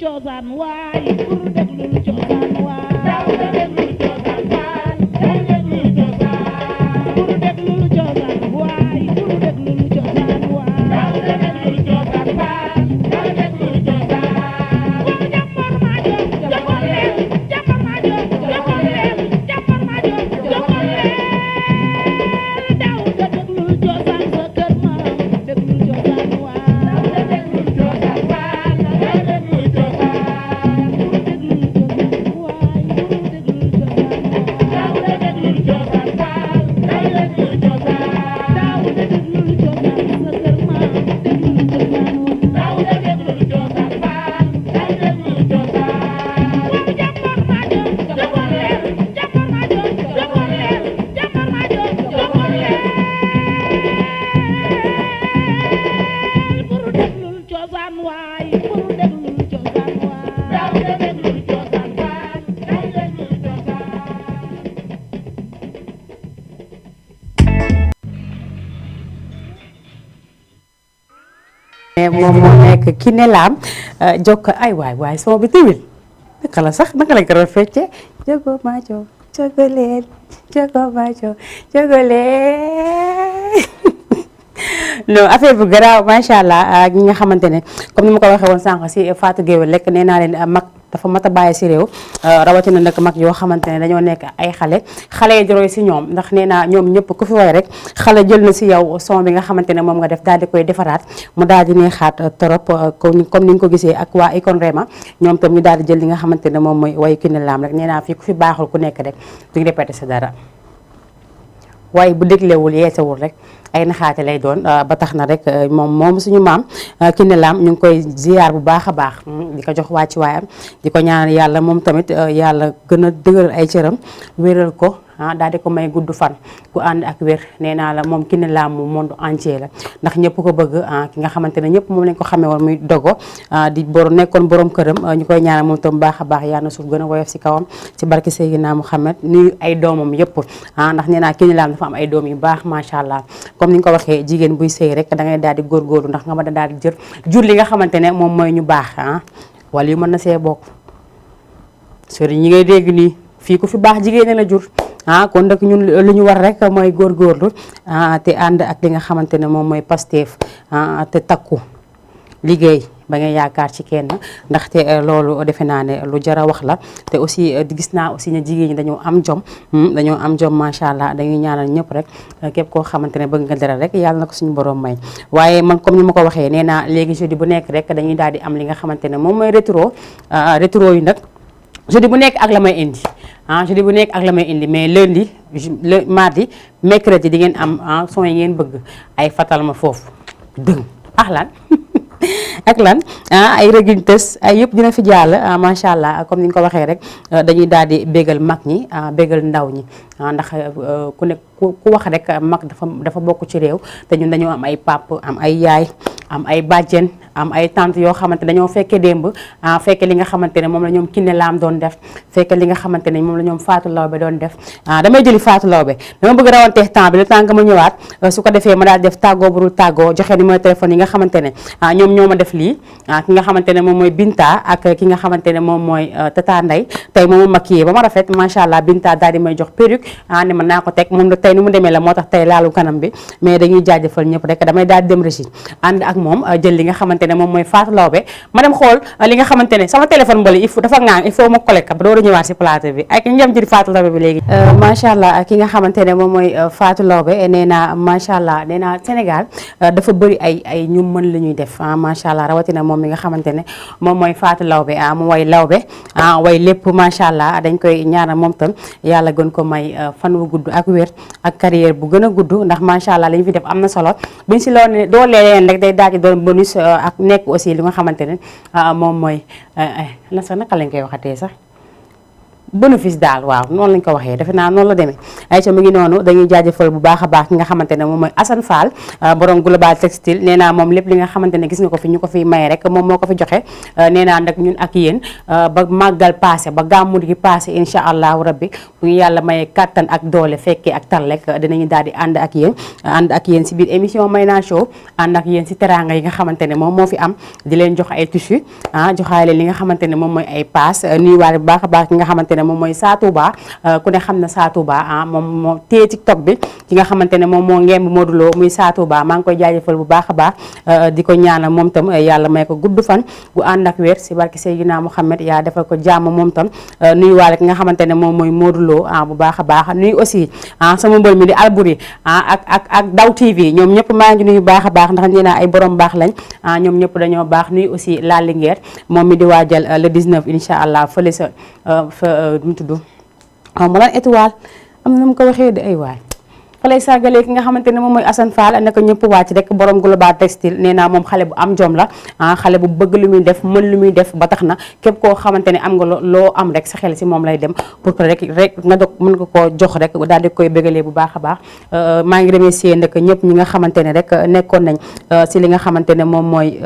Speaker 4: coosaan waay pour déglul coosaan waay Daawuda déglul coosaan waay déglul coosaan pour déglul coosaan waay pour déglul coosaan waay Daawuda déglul coosaan waay déglul coosaan pour jàppal ma jóg jàppal leen jàppal ma jóg jàppal leen jàppal ma jóg jàppal leen Daawuda déglul coosaan sa kër maam déglul coosaan waay Daawuda déglul coosaan waay déglul coosaan
Speaker 1: moom moo nekk Kiné Lam jokk ay waay son bi tamit naka la sax naka lañ ko doon fecce jogo ma jogo jogo leen jogo ma jogo jogo leen non affaire bu garaaw macha allah ñi nga xamante ne comme ni ma ko waxee woon sànq si Fatou Gueye lekk nee naa leen mag dafa mat a bàyyi si réew rawatina nag mag yoo xamante ne dañoo nekk ay xale yi joroy si ñoom ndax nee naa ñoom ñëpp ku fi woy rek xale jël na si yow son bi nga xamante ne moom nga def daal di koy defaraat mu daal di neexaat trop comme ni nga ko gisee ak waa Icon Rema ñoom tam ñu daal di jël li nga xamante ne moom mooy wayu Kiné Lam rek nee naa fii ku fi baaxul ku nekk rek duñ répété sa dara waaye bu déglewul yeesewul rek ay naxaate lay doon ba tax na rek moom suñu maam Kiné Lam ñu ngi koy ziar bu baax a baax di ko jox wàcc waayam di ko ñaanal yàlla moom tamit yàlla gën a dëgëral ay cëram wéral ko daal di ko may gudd fan ku ànd ak wér nee naa la moom Kiné Lam mu monde entier la ndax ñëpp ko bëgg ki nga xamante ne ñëpp moom lañ ko xamee woon muy dogo di nekkoon borom këram ñu koy ñaanal moom tam baax a baax yàlla na suuf gën a woyof si kawam ci barke Seydina Muhammad nuyu ay doomam yëpp ndax nee naa Kiné Lam dafa am ay doom yu baax macha allah comme ni nga ko waxee jigéen buy sëy rek da ngay daal di góorgóorlu ndax nga mën a daal di jur li nga xamante ne moom mooy ñu baax wala yu mën na see bokk sëriñ ñi ngay dégg nii fii ku fi baax jigéen la jur kon nag ñun lu ñu war rek mooy góorgóorlu te ànd ak li nga xamante ne moom mooy Pastef te takku liggéey ba nga yaakaar ci kenn ndaxte loolu defe naa ne lu jar a wax la te aussi gis naa aussi ne jigéen ñi dañoo am jom macha allah dañuy ñaanal ñëpp rek képp koo xamante ne bëgg nga dara rek yàlla na ko suñu borom may waaye man comme ni ma ko waxee nee naa léegi jeudi bu nekk rek dañuy daal di am li nga xamante ne moom mooy rétro yi nag jeudi bu nekk ak la may indi jeudi bu nekk ak la may indi mais lundi mardi mercredi di ngeen am son yi ngeen bëgg ay fatal ma foofu dëng lan ak lan ay rëgin tës ay yëpp dina fi jàll macha allah comme ni nga ko waxee rek dañuy daal di bégal mag ñi bégal ndaw ñi ndax ku nekk ku wax rek mag dafa bokk ci réew te ñun dañoo am ay pap am ay yaay am ay bàjjen am ay tante yoo xamante dañoo fekke démb fekke li nga xamante ne moom la ñoom Kiné Lam doon def fekke li nga xamante ne moom la ñoom Fatou Lawbe doon def damay jëli Fatou Lawbe dama bëgg rawanteex temps bi le temps nga ma ñëwaat su ko defee ma daal def tàggoo burul tàggoo joxe numéro téléphone yi nga xamante ne ñoom ñoo ma def lii ki nga xamante ne moom mooy Binta ak ki nga xamante ne moom mooy Tata Ndeye tey moom ma maquillé ba ma rafet macha allah Binta daal di may jox perruque ne ma naa ko teg moom tey ni mu demee la moo tax tey laalu kanam bi mais dañuy jaajëfal ñëpp rek damay daal di dem régie ànd ak moom jël li nga xamante ne moom mooy Fatou Lawbe ma dem xool li nga xamante ne sama téléphone mbali dafa ŋaan il faut ma collecte ba door a ñëwaat si plateau bi ak ñu dem jël Fatou Lawbe bi léegi macha allah ki nga xamante ne moom mooy Fatou Lawbe nee naa macha allah nee naa Sénégal dafa bëri ay ñu mën la ñuy def macha allah rawatina moom mi nga xamante ne moom mooy Fatou Lawbe mu way Lawbe way lépp macha allah dañ koy ñaanal moom tam yàlla gën ko may fan wu gudd ak wér ak carrière bu gën a gudd ndax macha allah li ñu fi def am na solo buñ si loolu doo leen rek day daal di doon bonus ak nekk aussi li nga xamante ne moom mooy la sax naka lañ koy waxatee sax bénéfice daal waaw noonu lañ ko waxee defe naa noonu la demee Aïcha mu ngi noonu dañuy jaajëfal bu baax a baax ki nga xamante ne moom mooy Assane Fall borom global textile nee naa moom lépp li nga xamante ne gis nga ko fi ñu ko fi maye rek moom moo ko fi joxe nee naa nag ñun ak yéen ba màggal passé ba gàmmu gi passé incha allahu rabbi bu ñu yàlla maye kattan ak doole fekkee ak tal rek dinañu daal di ànd ak yéen si biir émission Mayna Show ànd ak yéen si teranga yi nga xamante ne moom moo fi am di leen jox ay tissu joxaale li nga xamante ne moom mooy ay pass nuyuwaale bu baax a baax ki nga xamante ne moom mooy Satouba ku ne xam na Satouba moom moo téye TikTok bi ki nga xamante ne moom moo ngemb Modou Lo muy Satouba maa ngi koy jaajëfal bu baax a baax di ko ñaanal moom tam yàlla may ko gudd fan gu ànd ak wér si barki Seydina Mouhamed yaa defal ko jàmm moom tam nuyuwaale ki nga xamante ne moom mooy Modou Lo bu baax a baax nuyu aussi sama mbër mi di Albouri ak Daw TV ñoom ñëpp maa ngi nuyu baax a baax ndax nee naa ay borom baax lañ ñoom ñëpp dañoo baax nuyu aussi La Linguère moom mi di waajal le 19 incha allah fële sa mu tudd mu lan étoile am na mu ko waxee de ay waay fa lay sàggalee ki nga xamante ne moom mooy Assane Fall naka ñëpp wàcc rek borom global textile nee naa moom xale bu am jom la xale bu bëgg lu muy def mën lu muy def ba tax na képp koo xamante ne am nga loo am rek sa xel si moom lay dem pour que rek nga dog mën nga koo jox rek daal di koy bëggalee bu baax a baax maa ngi remercier nag ñëpp ñi nga xamante ne rek nekkoon nañ si li nga xamante ne moom mooy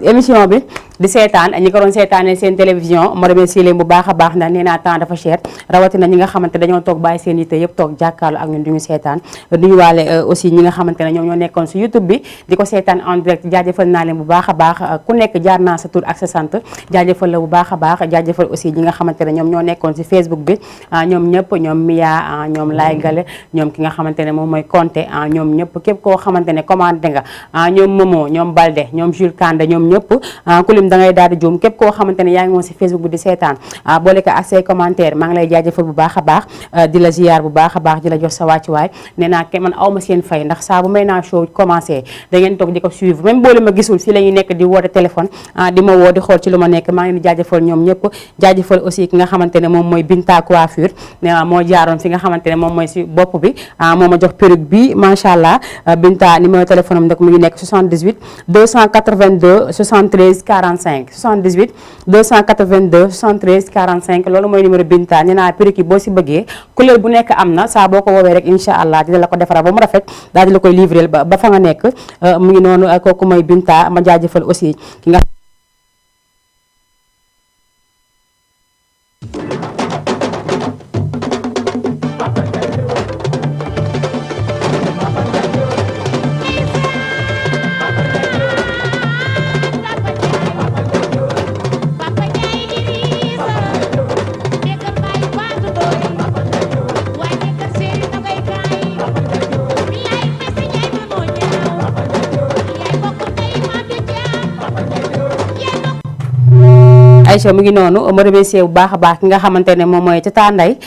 Speaker 1: émission bi di seetaan ñi ko doon seetaanee seen télévision ma remercier leen bu baax a baax ndax nee naa temps dafa cher rawatina ñi nga xamante dañoo toog bàyyi seen yitte yëpp toog jàkkaarloo ak ñun duñu seetaan nuyuwaale aussi ñi nga xamante ne ñoom ñoo nekkoon si YouTube bi di ko seetaan en direct jaajëfal naa leen bu baax a baax ku nekk jaar naa sa tur ak sa sant jaajëfal la bu baax a baax jaajëfal aussi ñi nga xamante ne ñoom ñoo nekkoon si Facebook bi ñoom ñëpp ñoom Mia ñoom Lay Gale ñoom ki nga xamante ne moom mooy Conté ñoom ñëpp képp koo xamante ne commandé nga ñoom Momo ñoom Balde ñoom Jules Kande ñoom ñëpp ku lim da ngay daal di juum képp koo xamante ne yaa ngi woon si Facebook bi di seetaan boole ko ak say commentaire maa ngi lay jaajëfal bu baax a baax di la ziar bu baax a baax di la jox sa wàccuwaay nee naa man awma seen fay ndax saa bu Mayna Show commencé da ngeen toog di ko suivre même boole ma gisul fii la ñuy nekk di woote téléphone di ma woo di xool ci lu ma nekk maa ngi leen di jaajëfal ñoom ñëpp jaajëfal aussi ki nga xamante ne moom mooy Binta coiffure nee naa moo jaaroon fi nga xamante ne moom mooy si bopp bi moo ma jox perruque bi macha allah Binta numéro téléphone am nag mu ngi nekk 78 282 73 45 78 282 73 45 loolu mooy numéro Binta nee naa perruque yi boo si bëggee couleur bu nekk am na saa boo ko woowee rek incha allah dina la ko defaral ba mu rafet daal di la koy livreel ba fa nga nekk mu ngi noonu kooku mooy Binta ma jaajëfal aussi ki nga Aïcha mu ngi noonu ma remercier bu baax a baax ki nga xamante ne moom mooy Tata Ndeye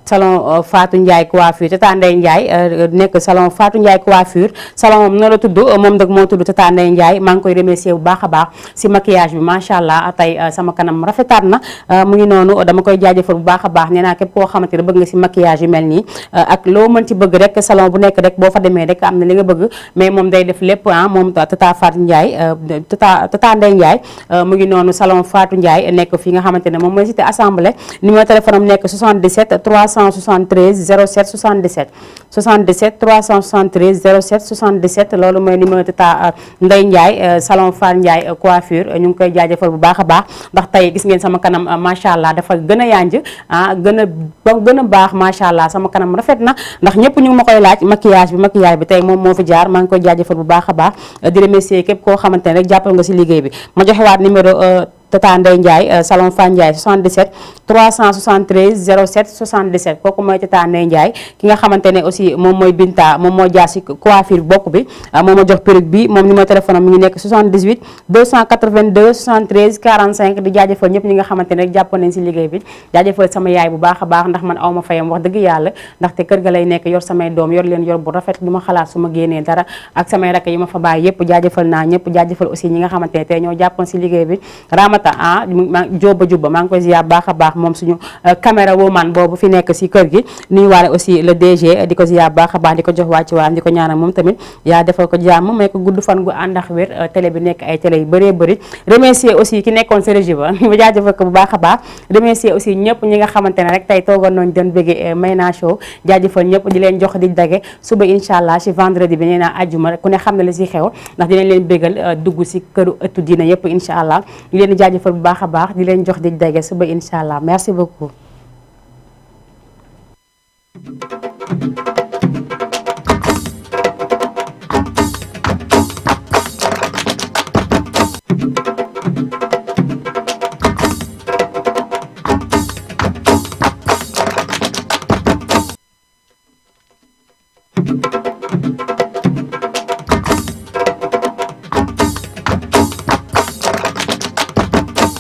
Speaker 1: salon Fatou Ndiaye coiffure Tata Ndeye Ndiaye nekk salon Fatou Ndiaye coiffure salon moom na la tudd moom nag moo tudd Tata Ndeye Ndiaye maa ngi koy remercier bu baax a baax si maquillage bi macha allah tey sama kanam rafetaat na mu ngi noonu dama koy jaajëfal bu baax a baax nee naa képp koo xamante ne bëgg nga si maquillage yu mel nii ak loo mën ci bëgg rek salon bu nekk rek boo fa demee rek am na li nga bëgg mais moom day def lépp moom Tata Fatou Ndiaye Tata Ndeye Ndiaye mu ngi noonu salon Fatou Ndiaye nekk fi nga xamante ne moom mooy cité assemblée numéro téléphone am nekk 77 373 07 77 77 373 07 77 loolu mooy numéro Tata Ndeye Ndiaye salon Fatou Ndiaye coiffure ñu ngi koy jaajëfal bu baax a baax ndax tey gis ngeen sama kanam macha allah dafa gën a yanj gën a baax macha allah sama kanam rafet na ndax ñëpp ñu ngi ma koy laaj maquillage bi tey moom moo fi jaar maa ngi koy jaajëfal bu baax a baax di remercier képp koo xamante ne rek jàppal nga si liggéey bi ma joxewaat numéro Tata Ndeye Ndiaye salon Fatou Ndiaye 77 373 07 77 kooku mooy Tata Ndeye Ndiaye ki nga xamante ne aussi moom mooy Binta moom moo jaar si coiffure bopp bi moo ma jox perruque bi moom numéro téléphone mi ngi nekk 78 282 73 45 di jaajëfal ñëpp ñi nga xamante ne rek jàpp nañ si liggéey bi jaajëfal sama yaay bu baax a baax ndax man aw ma fayam wax dëgg yàlla ndaxte kër ga lay nekk yor samay doom yor leen yor bu rafet du ma xalaat su ma génnee dara ak samay rakk yi ma fa bàyyi yëpp jaajëfal naa ñëpp jaajëfal aussi ñi nga xamante ne tey ñoo jàppoon si liggéey bi Ramata Jóoba Juba maa ngi koy ziar baax a baax moom suñu caméra woman boobu fi nekk si kër gi nuyu waale aussi le DG di ko ziar baax a baax di ko jox wàcc waam di ko ñaanal moom tamit yaa defal ko jàmm may ko gudd fan gu ànd ak wér télé bi nekk ay télé yu bëree bëri remercier aussi ki nekkoon si régie ba ba jaajëfal ko bu baax a baax remercier aussi ñëpp ñi nga xamante ne rek tey toogoon nañ doon bëgge Mayna Show jaajëfal ñëpp di leen jox di dage suba incha allah si vendredi bi nee naa àjjuma ku ne xam ne la si xew ndax dinañ leen bégal dugg si këru ëttu diina yëpp incha allah di leen di jaajëfal bu baax a baax di leen jox di dage suba incha allah merci beaucoup